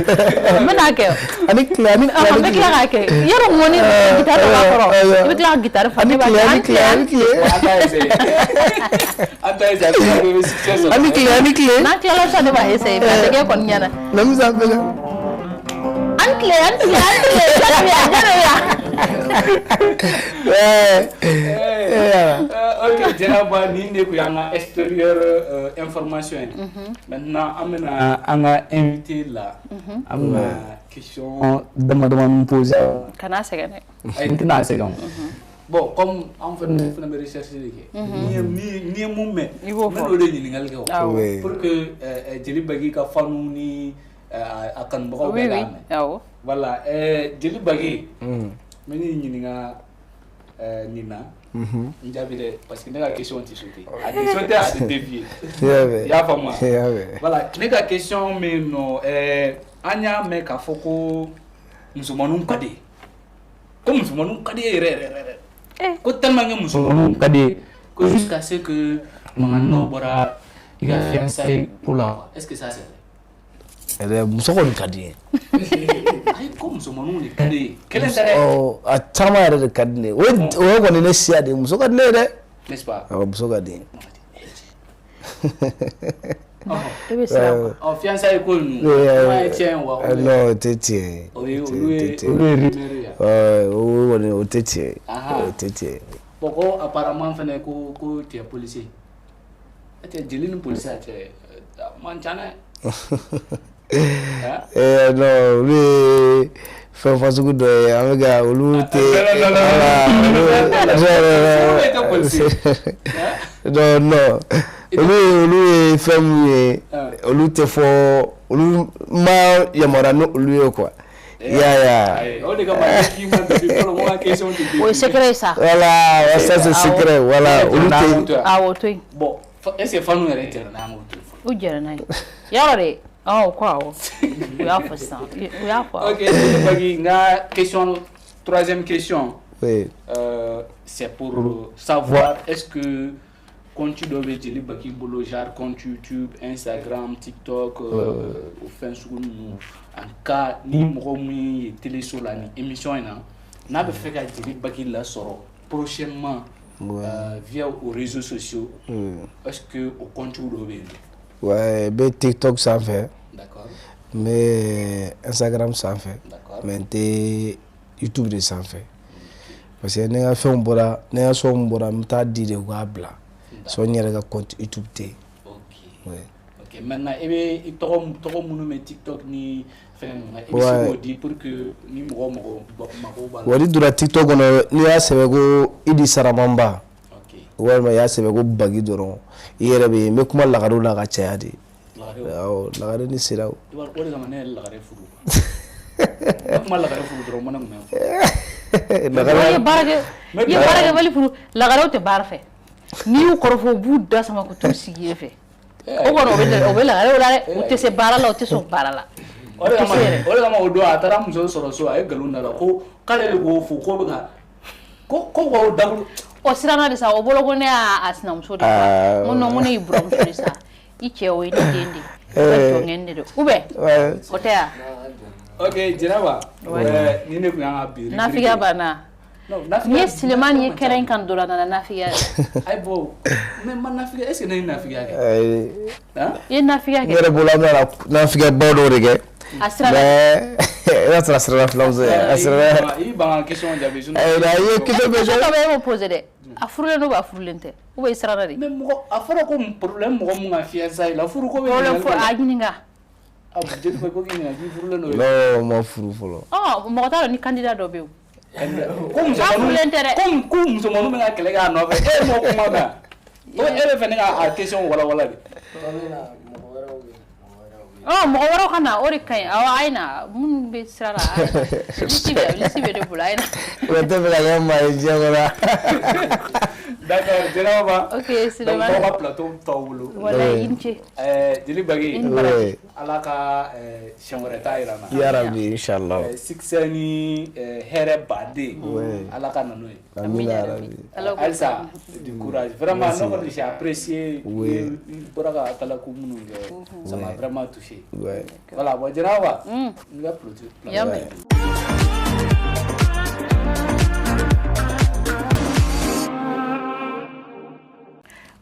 N bɛna kɛ. Ani tile ani tile. N bɛ tila k'a kɛ. Yɔrɔ ŋɔni guitare dɔ b'a kɔrɔ. I bɛ tila ka guitare fa. Ani tile ani tile ani tile. An t'a essayer. An t'a essayer, a bɛ se ka kɛ i bɛ succès sɔrɔ. Ani tile ani tile. N'an tilala sisan, ne b'a essayer parce que kɔni ɲɛna. Lamisa fɛnɛ. Ani tile ani tile ani tile. Jɔn de bɛ yan? Jɔn de bɛ yan? Ok, Jɛnɛba, nin de tun y'an ka extérieur information ye. Maintenant, an bɛna an ka invité la, an bɛna question dama damani poser. Kana sɛgɛn dɛ. Ayi, n tɛna sɛgɛn o. Bon, comme an fɛnɛ bɛ recherche de kɛ, n'i ye mun mɛn, I b'o fɔ. N bɛ n'o de ɲininkali kɛ o. Oui. Pour que Jeli Bagi ka fanu ni a kanubagaw bɛɛ k'a mɛn. Awɔ. Voilà, Jeli Bagi, n bɛ n'i ɲininka nin na. N jaabi dɛ, parce que ne ka question tɛ sauter. A tɛ sauter, a tɛ dévier. I y'a faamu wa? Voilà, ne ka question bɛ yen nɔ, an y'a mɛn k'a fɔ ko musomaninw ka di ye. Ko musomaninw ka di ye yɛrɛ yɛrɛ yɛrɛ. Ko tellement que musomaninw ka di ye, ko jusqu'à ce que mankan dɔ bɔra i ka fiançailles ko la. Est-ce que ça c'est vrai? Ɛrɛ, muso kɔni ka di n ye. Ayi, ko musomaninw de ka di ye. Kelen tɛ dɛ. Ɔ, a caman yɛrɛ de ka di ne ye. O ye kɔni ne siya de ye, muso ka di ne ye dɛ. N'est-ce pas? Awɔ, muso ka di n ye. E bɛ siran quoi. Ɔ, fiançailles ko ninnu, kuma ye tiɲɛ ye wa? Non, o tɛ tiɲɛ ye. O ye olu ye olu ye rumeur ye. O kɔni, o tɛ tiɲɛ ye. O tɛ tiɲɛ ye. Bon, ko apparemment fɛnɛ ko tu es policier. E tɛ jeli ni policier cɛ man ca dɛ. Non, olu ye fɛn fasugu dɔ ye, an bɛ ka olu tɛ. Non, non, olu ye fɛn mun ye, olu tɛ fɔ, olu ma yamaruya ni olu ye quoi. I y'a ye wa? O de kama ne k'i ma depuis fɔlɔ, n ko ka question tɛ. O ye secret ye sa. Voilà, ça c'est secret, voilà, olu tɛ. Awɔ, o to yen. Bon, est-ce que fanu yɛrɛ jɛra n'a ye o to yen? U jɛra n'a ye. Yɔrɔ de. Awɔ, ko awɔ. U y'a fɔ sisan. U y'a fɔ. Ok, Jeli Bagi, n ka question, troisième question. Oui. C'est pour savoir est-ce que compte dɔ bɛ Jeli Bagi bolo, genre compte YouTube, Instagram, TikTok, o fɛn sugu ninnu. En cas ni mɔgɔ min ye téléso la ni émission in na, n'a bɛ fɛ ka Jeli Bagi lasɔrɔ prochainement via aux réseaux sociaux, est-ce que o compte dɔ bɛ yen? Ouais, n bɛ TikTok sanfɛ. D'accord. N bɛ Instagram sanfɛ. D'accord. Mais n tɛ YouTube de sanfɛ. Parce que ne ka fɛnw bɔra, ne ka sonw bɔra, n bɛ taa di de u k'a bila. Sɔn n yɛrɛ ka compte YouTube tɛ yen. Ok. Ouais. Ok, maintenant i bɛ i tɔgɔ minnu bɛ TikTok ni fɛn ninnu na, i bɛ se k'o di pour que ni mɔgɔ mako b'a la. Wa n'i donna TikTok kɔnɔ, n'i y'a sɛbɛn ko Idi Saramanba. Ok. Walima i y'a sɛbɛn ko Bagi dɔrɔn, i yɛrɛ bɛ yen. N bɛ kuma lagariw la ka caya de. Awɔ, lagare ni siraw. I b'a dɔn, o de kama ne ye lagare furu. Ne tun ma lagare furu dɔrɔn, mɔnɛ tun bɛ n fɛ. I ye baara kɛ, i ye baarakɛbali furu. Lagarew tɛ baara fɛ. N'i y'u kɔrɔfɔ, u b'u da sama ka t'u sigi yen fɛ. O kɔni, o bɛ lagarew la dɛ. U tɛ se baara la, u tɛ sɔn baara la. O de kama, o de kama, o don a taara muso sɔrɔ so, a ye nkalon da la ko k'ale de k'o fo, k'o bɛ ka ko k'o dabolo. O siranna de sa, o bolo ko ne y'a sinamuso de ye. N ko non, n ko ne y'i buramuso de sa. I cɛ, o ye ne den de ye. I ka jɔnkɛ de don. Ou bien o tɛ yan? Ok, Jɛnɛba, ni ne tun y'an ka bi. Nafigiya banna. N'i ye Sulemani ye kɛnɛ in kan dɔrɔn, a nana nafigiya. Ayi, bon, mais ma nafigiya, est ce que ne ye nafigiya kɛ? I ye nafigiya kɛ. Ne yɛrɛ bolo, an bɛna nafigiya ba dɔw de kɛ. A siranna. Mais i b'a sɔrɔ a siranna filamuso ye. A siranna. I ban ka question jaabi sinon. Ayi, a ye question bɛɛ. Question dɔ bɛ e m'o posé dɛ. A furulen don ou a furulen tɛ? Ou bien i siranna de? Mais mɔgɔ, a fɔra ko problème, mɔgɔ mun ka fiançailles la, furu ko bɛ. Problème fo a ɲininka. A jeli ko k'i ɲininka k'i furulen don. Non, ma furu fɔlɔ. Ɔ, mɔgɔ t'a dɔn ni candidat dɔ bɛ yen. Ko musomaninw tɛ dɛ. Ko musomaninw bɛ ka kɛlɛ kɛ a nɔfɛ, e m'o kuma mɛn wa? E bɛ fɛ ne ka a question walawala de. Ɔ, mɔgɔ wɛrɛw ka na, o de ka ɲi. Awɔ, a ye na, minnu bɛ sira la, a ye na. Liste bɛ ne bolo, a ye na. O tɛ fɛ ka kɛ maa ye diɲɛ kɔnɔ. D'accord, Jɛnɛba. Ok, Donc Sulemani. aw ka plateau t'aw bolo. Walayi, i ni ce. Jeli Bagi. I ni baraji. Ala ka siɲɛ wɛrɛ ta yira n na. Ya Rabbi, inchallah. Succès ni hɛrɛ baden. Ala ka na n'o ye. Amina ya Rabbi. Halisa, du courage. Vraiment, ne kɔni, j'ai apprécié. Oui. I bɔra ka talaku minnu kɛ, ça m'a vraiment touché. Ouais. Voilà, bon, Jɛnɛba. N ka plateau. Y'a mɛn.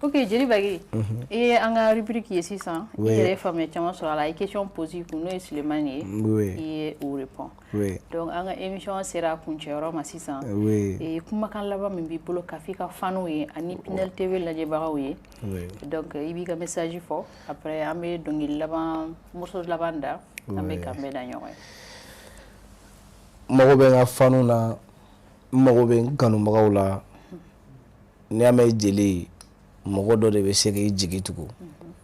Ok, Jeli Bagi, i ye an ka rubrique ye sisan. I yɛrɛ ye faamuya caman sɔrɔ a la. A ye question posé i kun, n'o ye Sulemani ye. Oui. I ye o répond. Oui. Donc an ka émission sera a kuncɛyɔrɔ ma sisan. Oui. Kumakan laban min b'i bolo ka f'i ka faniw ye ani Pinel TV lajɛbagaw ye. Oui. Donc i b'i ka message fɔ, après an bɛ dɔnkili laban, morceau laban da, an bɛ kan bɛɛ da ɲɔgɔn ye. N mago bɛ n ka fanu na, n mago bɛ n kanubagaw la. N'i y'a mɛn jeli, mɔgɔ dɔ de bɛ se k'i jigi tugu.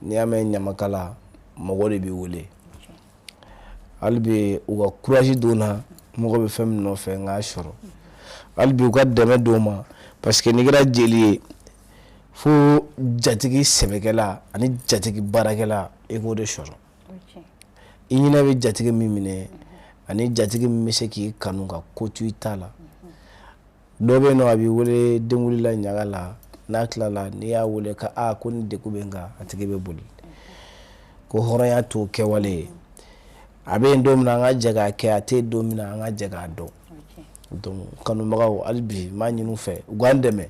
N'i y'a mɛn ɲamakala, mɔgɔ de b'i wele. Hali bi, u ka courage don n na, n mago bɛ fɛn min nɔfɛ, n k'a sɔrɔ. Hali bi, u ka dɛmɛ don n ma, parce que n'i kɛra jeli ye, fo jatigi sɛbɛkɛla ani jatigi baarakɛla, i k'o de sɔrɔ. I ɲinɛ bɛ jatigi min minɛ ani jatigi min bɛ se k'i kanu ka ko to i ta la. Dɔ bɛ yen nɔ, a b'i wele denwuli la, ɲaga la, n'a tilala, n'i y'a wele ka a ko ni degun bɛ n kan, a tigi bɛ boli. Ko hɔrɔnya t'o kɛwale ye. A bɛ yen don min na, an ka jɛ k'a kɛ, a tɛ yen don min na, an ka jɛ k'a dɔn. Donc kanubagaw, hali bi n b'a ɲini u fɛ, u k'an dɛmɛ.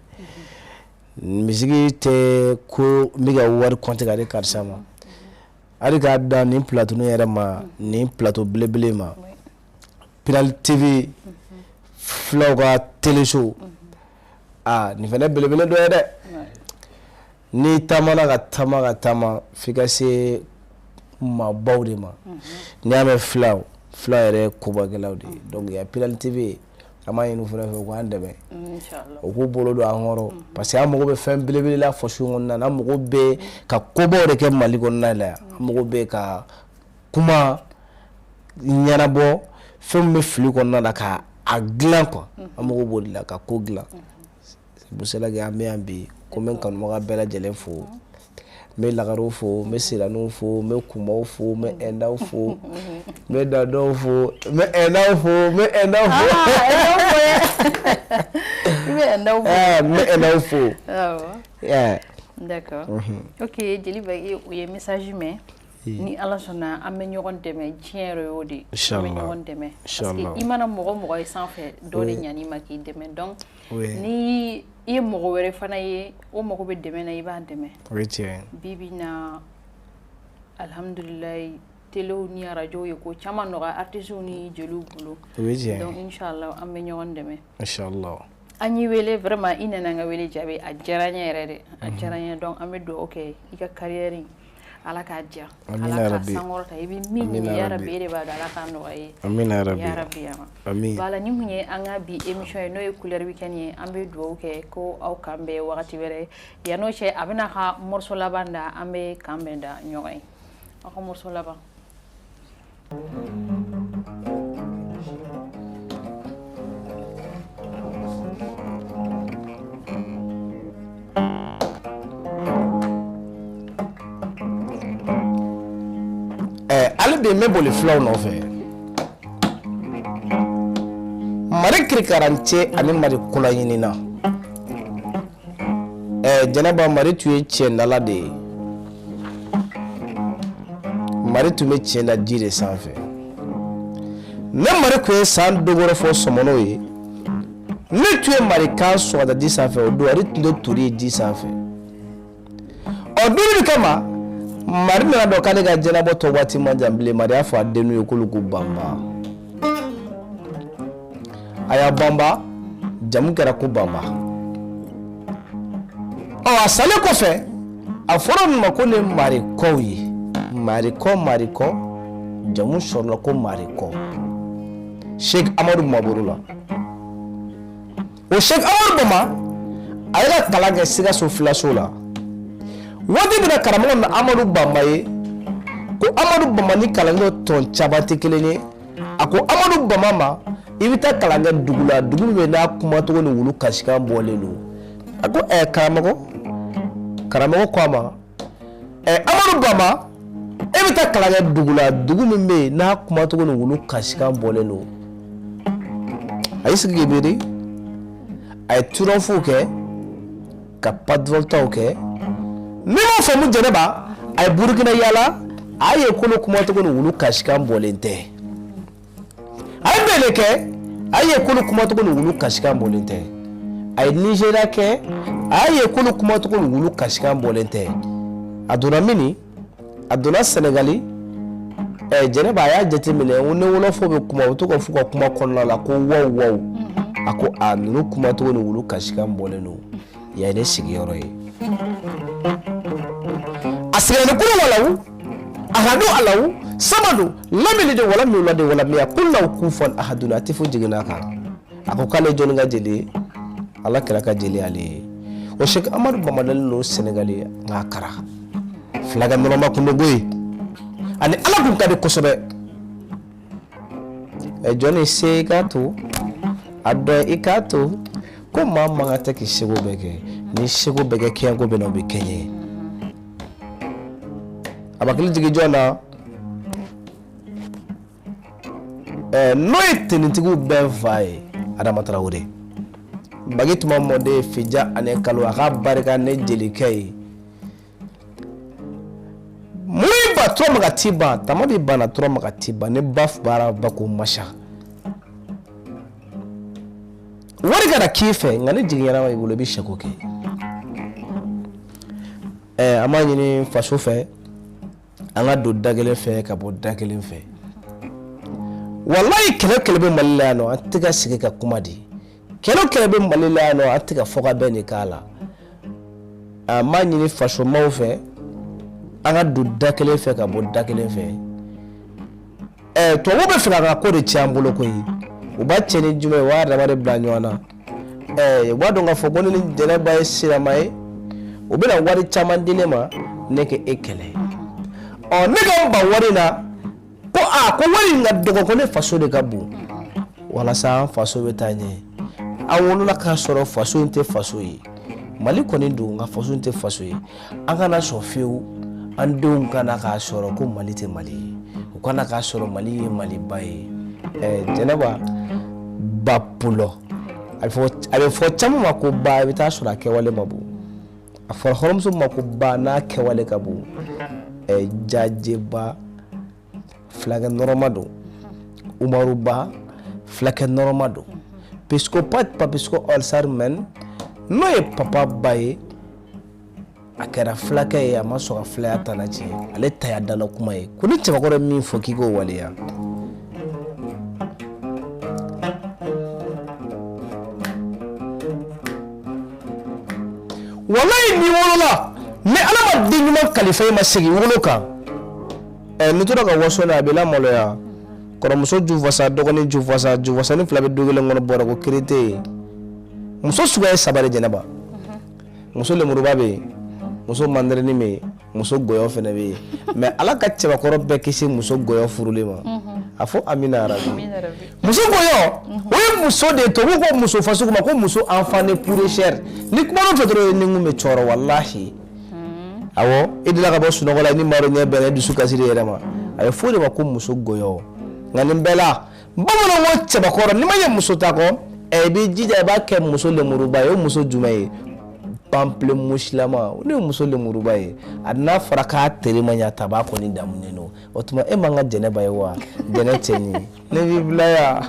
Misigi tɛ ko n bɛ ka wari compter ka di karisa ma. Hali k'a dan nin plateau yɛrɛ ma, nin plateau belebele ma, Pinel TV, filaw ka téléso, aa, nin fɛnɛ belebele dɔ ye dɛ. N'i taamana ka taama ka taama f'i ka se maabaw de ma. N'i y'a mɛn filaw, filaw yɛrɛ ye kobakɛlaw de ye. Donc yan Pinel TV, an b'a ɲini u fɛnɛ fɛ, u k'an dɛmɛ, u k'u bolo don an kɔrɔ, parce que an mago bɛ fɛn belebele la faso kɔnɔna na. An mago bɛ ka kobaw de kɛ Mali kɔnɔna la yan. An mago bɛ ka kuma ɲɛnabɔ, fɛn min bɛ fili kɔnɔna la, ka a dilan quoi. An mago b'o de la, ka ko dilan. C'est pour cela que an bɛ yan bi ko n bɛ n kanubaga bɛɛ lajɛlen fo. N bɛ lagarew fo, n bɛ siraninw fo, n bɛ kumaw fo, n bɛ ɛndaw fo, n bɛ dadɔw fo, n bɛ ɛndaw fo, n bɛ ɛndaw fo. I bɛ ɛndaw fo. N bɛ ɛndaw fo. Awɔ. D'accord. Ok, Jeli Bagi, u ye message mɛn. Ni Ala sɔnna, an bɛ ɲɔgɔn dɛmɛ, diɲɛ yɛrɛ y'o de ye. An bɛ ɲɔgɔn dɛmɛ. Parce que i mana mɔgɔ mɔgɔ ye sanfɛ, dɔ de ɲan'i ma k'i dɛmɛ. Donc ni i ye mɔgɔ wɛrɛ fana ye, o mago bɛ dɛmɛ na, i b'a dɛmɛ. O ye tiɲɛ ye. Bi bi in na, alhamdulilayi, telew ni arajow ye ko caman nɔgɔya artistes ni jeliw bolo. O ye tiɲɛ ye. Donc inchallah, an bɛ ɲɔgɔn dɛmɛ. Inchallah. An y'i wele, vraiment i nana an ka wele jaabi, a diyara n ye yɛrɛ de. A diyara n ye. Donc an bɛ dugawu kɛ i ka carrière in, Ala k'a diya. Ala k'a sankɔrɔta. I bɛ min ɲini, ya Rabbi, e de b'a dɔn, Ala k'a nɔgɔya i ye. Amina ya Rabbi. Ya Rabbi ya ma. Amin. Voilà, nin kun ye an ka bi émission ye, n'o ye Couleur Weekend ye. An bɛ dugawu kɛ ko aw k'an bɛn wagati wɛrɛ. Yan n'o cɛ, a bɛna ka morceau laban da, an bɛ k'an bɛn da ɲɔgɔn ye. Aw ka morceau laban. Ale de bɛ boli fulaw nɔfɛ mari kirikarancɛ ani mari kolaɲinina jɛnɛba mari tun ye cɛndala de ye mari tun bɛ cɛn da ji de sanfɛ ne mari tun ye san dogoro fɔ sɔmɔnɔw ye ne tun ye mari kan sɔgɔda ji sanfɛ o don ale tun tɛ tori ye ji sanfɛ ɔ don min kama mari nana dɔn k'ale ka jɛnabɔ tɔ waati man jan bilen mari y'a fɔ a dennu ye k'olu k'u banba a y'a banba jamu kɛra ko banba ɔ a salen kɔfɛ a fɔra ninnu ma ko ne marikɔw ye marikɔ marikɔ jamu sɔrɔla ko marikɔ Sheikh Amadu Maboro la o Sheikh Amadu Bama a y'a ka kalan kɛ Sikaso filaso la waati min na karamɔgɔ na Amadu Bama ye ko Amadu Bama ni kalandenw tɔ caman tɛ kelen ye a ko Amadu Bama ma i bɛ taa kalan kɛ dugu la dugu min bɛ n'a kumacogo ni wulu kasikan bɔlen don a ko ɛ karamɔgɔ karamɔgɔ ko a ma ɛ Amadu Bama e bɛ taa kalan kɛ dugu la dugu min bɛ yen n'a kumacogo ni wulu kasikan bɔlen don a y'i sigi k'i miiri a ye turɔnfuw kɛ ka padɔltaw kɛ n'i m'o faamu jɛnɛba a ye burukina yaala a ye k'olu kumacogo ni wulu kasikan bɔlen tɛ a ye bɛnɛ kɛ a ye k'olu kumacogo ni wulu kasikan bɔlen tɛ a ye nizeriya kɛ a ye k'olu kumacogo ni wulu kasikan bɔlen tɛ a donna mini a donna sɛnɛgali ɛ jɛnɛba a y'a jateminɛ ko ni wɔlɔfɔ bɛ kuma u bɛ to ka f'u ka kuma kɔnɔna la ko waw waw a ko a ninnu kumacogo ni wulu kasikan bɔlen don yan ye ne sigiyɔrɔ ye a sigira ni kulu walawu ahadu alawu samadu lam yalidi walam yuladi walam yakun lahu kufuwan ahadun a tɛ fo jiginna kan a ko k'ale jɔnni ka jeli ye ala kira ka jeli ale ye o Sɛki Amadu Bamba dalen don Sɛnɛgali nka a kara fulakɛ nɔrɔma kun don koyi ani ala kun ka di kosɛbɛ ɛ jɔnni se i k'a to a dɔn i k'a to ko maa man kan tɛ k'i seko bɛɛ kɛ n'i seko bɛɛ kɛ kɛɲɛko bɛ na o bɛ kɛɲɛ a b'a hakili jigin jɔn na ɛɛ n'o ye tenitigiw bɛɛ fa ye Adama Tarawele Bagi tuma mɔden fija ani kalo a ka barika ne jelikɛ ye mun ba tura maga ti ban tama bɛ banna tura maga ti ban ne ba baara ba ko masa wari kana k'i fɛ nka ni jigin ɲɛnama b'i bolo i bɛ sɛko kɛ ɛɛ an b'a ɲini faso fɛ an ka don da kelen fɛ ka bɔ da kelen fɛ walayi kɛlɛ kɛlɛ bɛ mali la yan nɔ an tɛ ka sigi ka kuma di kɛlɛ kɛlɛ bɛ mali la yan nɔ an tɛ ka fɔ ka bɛn de k'a la an b'a ɲini fasomaw fɛ an ka don da kelen fɛ ka bɔ da kelen fɛ ɛɛ tubabuw bɛ fɛ ka ko de tiɲɛ an bolo koyi u b'a tiɲɛ ni jumɛn ye u b'a dama de bila ɲɔgɔn na ɛɛ u b'a dɔn k'a fɔ ko ne ni jɛnɛba ye sirama ye u bɛna wari caman di ne ma ne ka e kɛlɛ ɔ ne ka n ban wari na ko aa ko wari in ka dɔgɔ ko ne faso de ka bon walasa an faso bɛ taa ɲɛ an wolola k'a sɔrɔ faso in tɛ faso ye mali kɔni don nka faso in tɛ faso ye an kana sɔn fiyewu an denw kana k'a sɔrɔ ko mali tɛ mali ye u kana k'a sɔrɔ mali ye maliba ye ɛɛ jɛnɛba ba pulɔ a bɛ fɔ caman ma ko ba i bɛ taa sɔrɔ a kɛwale ma bon a fɔra hɔrɔnmuso ma ko ba n'a kɛwale ka bon ɛɛ jajeba fulakɛ nɔrɔma don umaru ba fulakɛ nɔrɔma don psychopathe papisco ɔlsar mɛn n'o ye papa ba ye a kɛra fulakɛ ye a ma sɔn ka fulaya tana tiɲɛ ale ta y'a dala kuma ye ko ni cɛbakɔrɔ ye min fɔ k'i k'o waleya walayi n'i wolola ni ala ma den ɲuman kalifa i ma segin wolo kan ɛ n'i tora ka waso n'a ye a b'i lamaloya kɔrɔmuso ju fasa dɔgɔnin ju fasa ju fasanin fila bɛ du kelen kɔnɔ bɔrɛ ko kiri tɛ yen muso suguya ye saba de jɛnɛba muso lemuruba bɛ yen Muso mandarini bɛ yen, muso gɔyɔ fana bɛ yen, mais Ala ka cɛbakɔrɔ bɛɛ kisi muso gɔyɔ furuli ma. A fɔ amina yarabi. Muso gɔyɔ, o ye muso de ye. Tubabu ko muso fasugu ma ko muso enfant de purchère. Ni kuma fɛ dɔrɔn, ni kun bɛ cɔrɔ walahi. Awɔ, i delila ka bɔ sunɔgɔ la, ni maa dɔ ɲɛ bɛnna, i dusu kasira i yɛrɛ ma. A bɛ fɔ o de ma ko muso gɔyɔ. Nka nin bɛɛ la, bamananw ko cɛbakɔrɔ, n'i ma ɲɛ muso ta kɔ, i b'i jija i b'a kɛ muso lemuruba ye. O muso jumɛn ye? Pamplemousse-lama. Ne ye muso lemuruba ye, a n'a fɔra k'a teri ma ɲa, taba kɔni damunen don. O tuma e man ka Jɛnɛba ye wa? Jɛnɛ cɛ ɲi, ne b'i bila yan.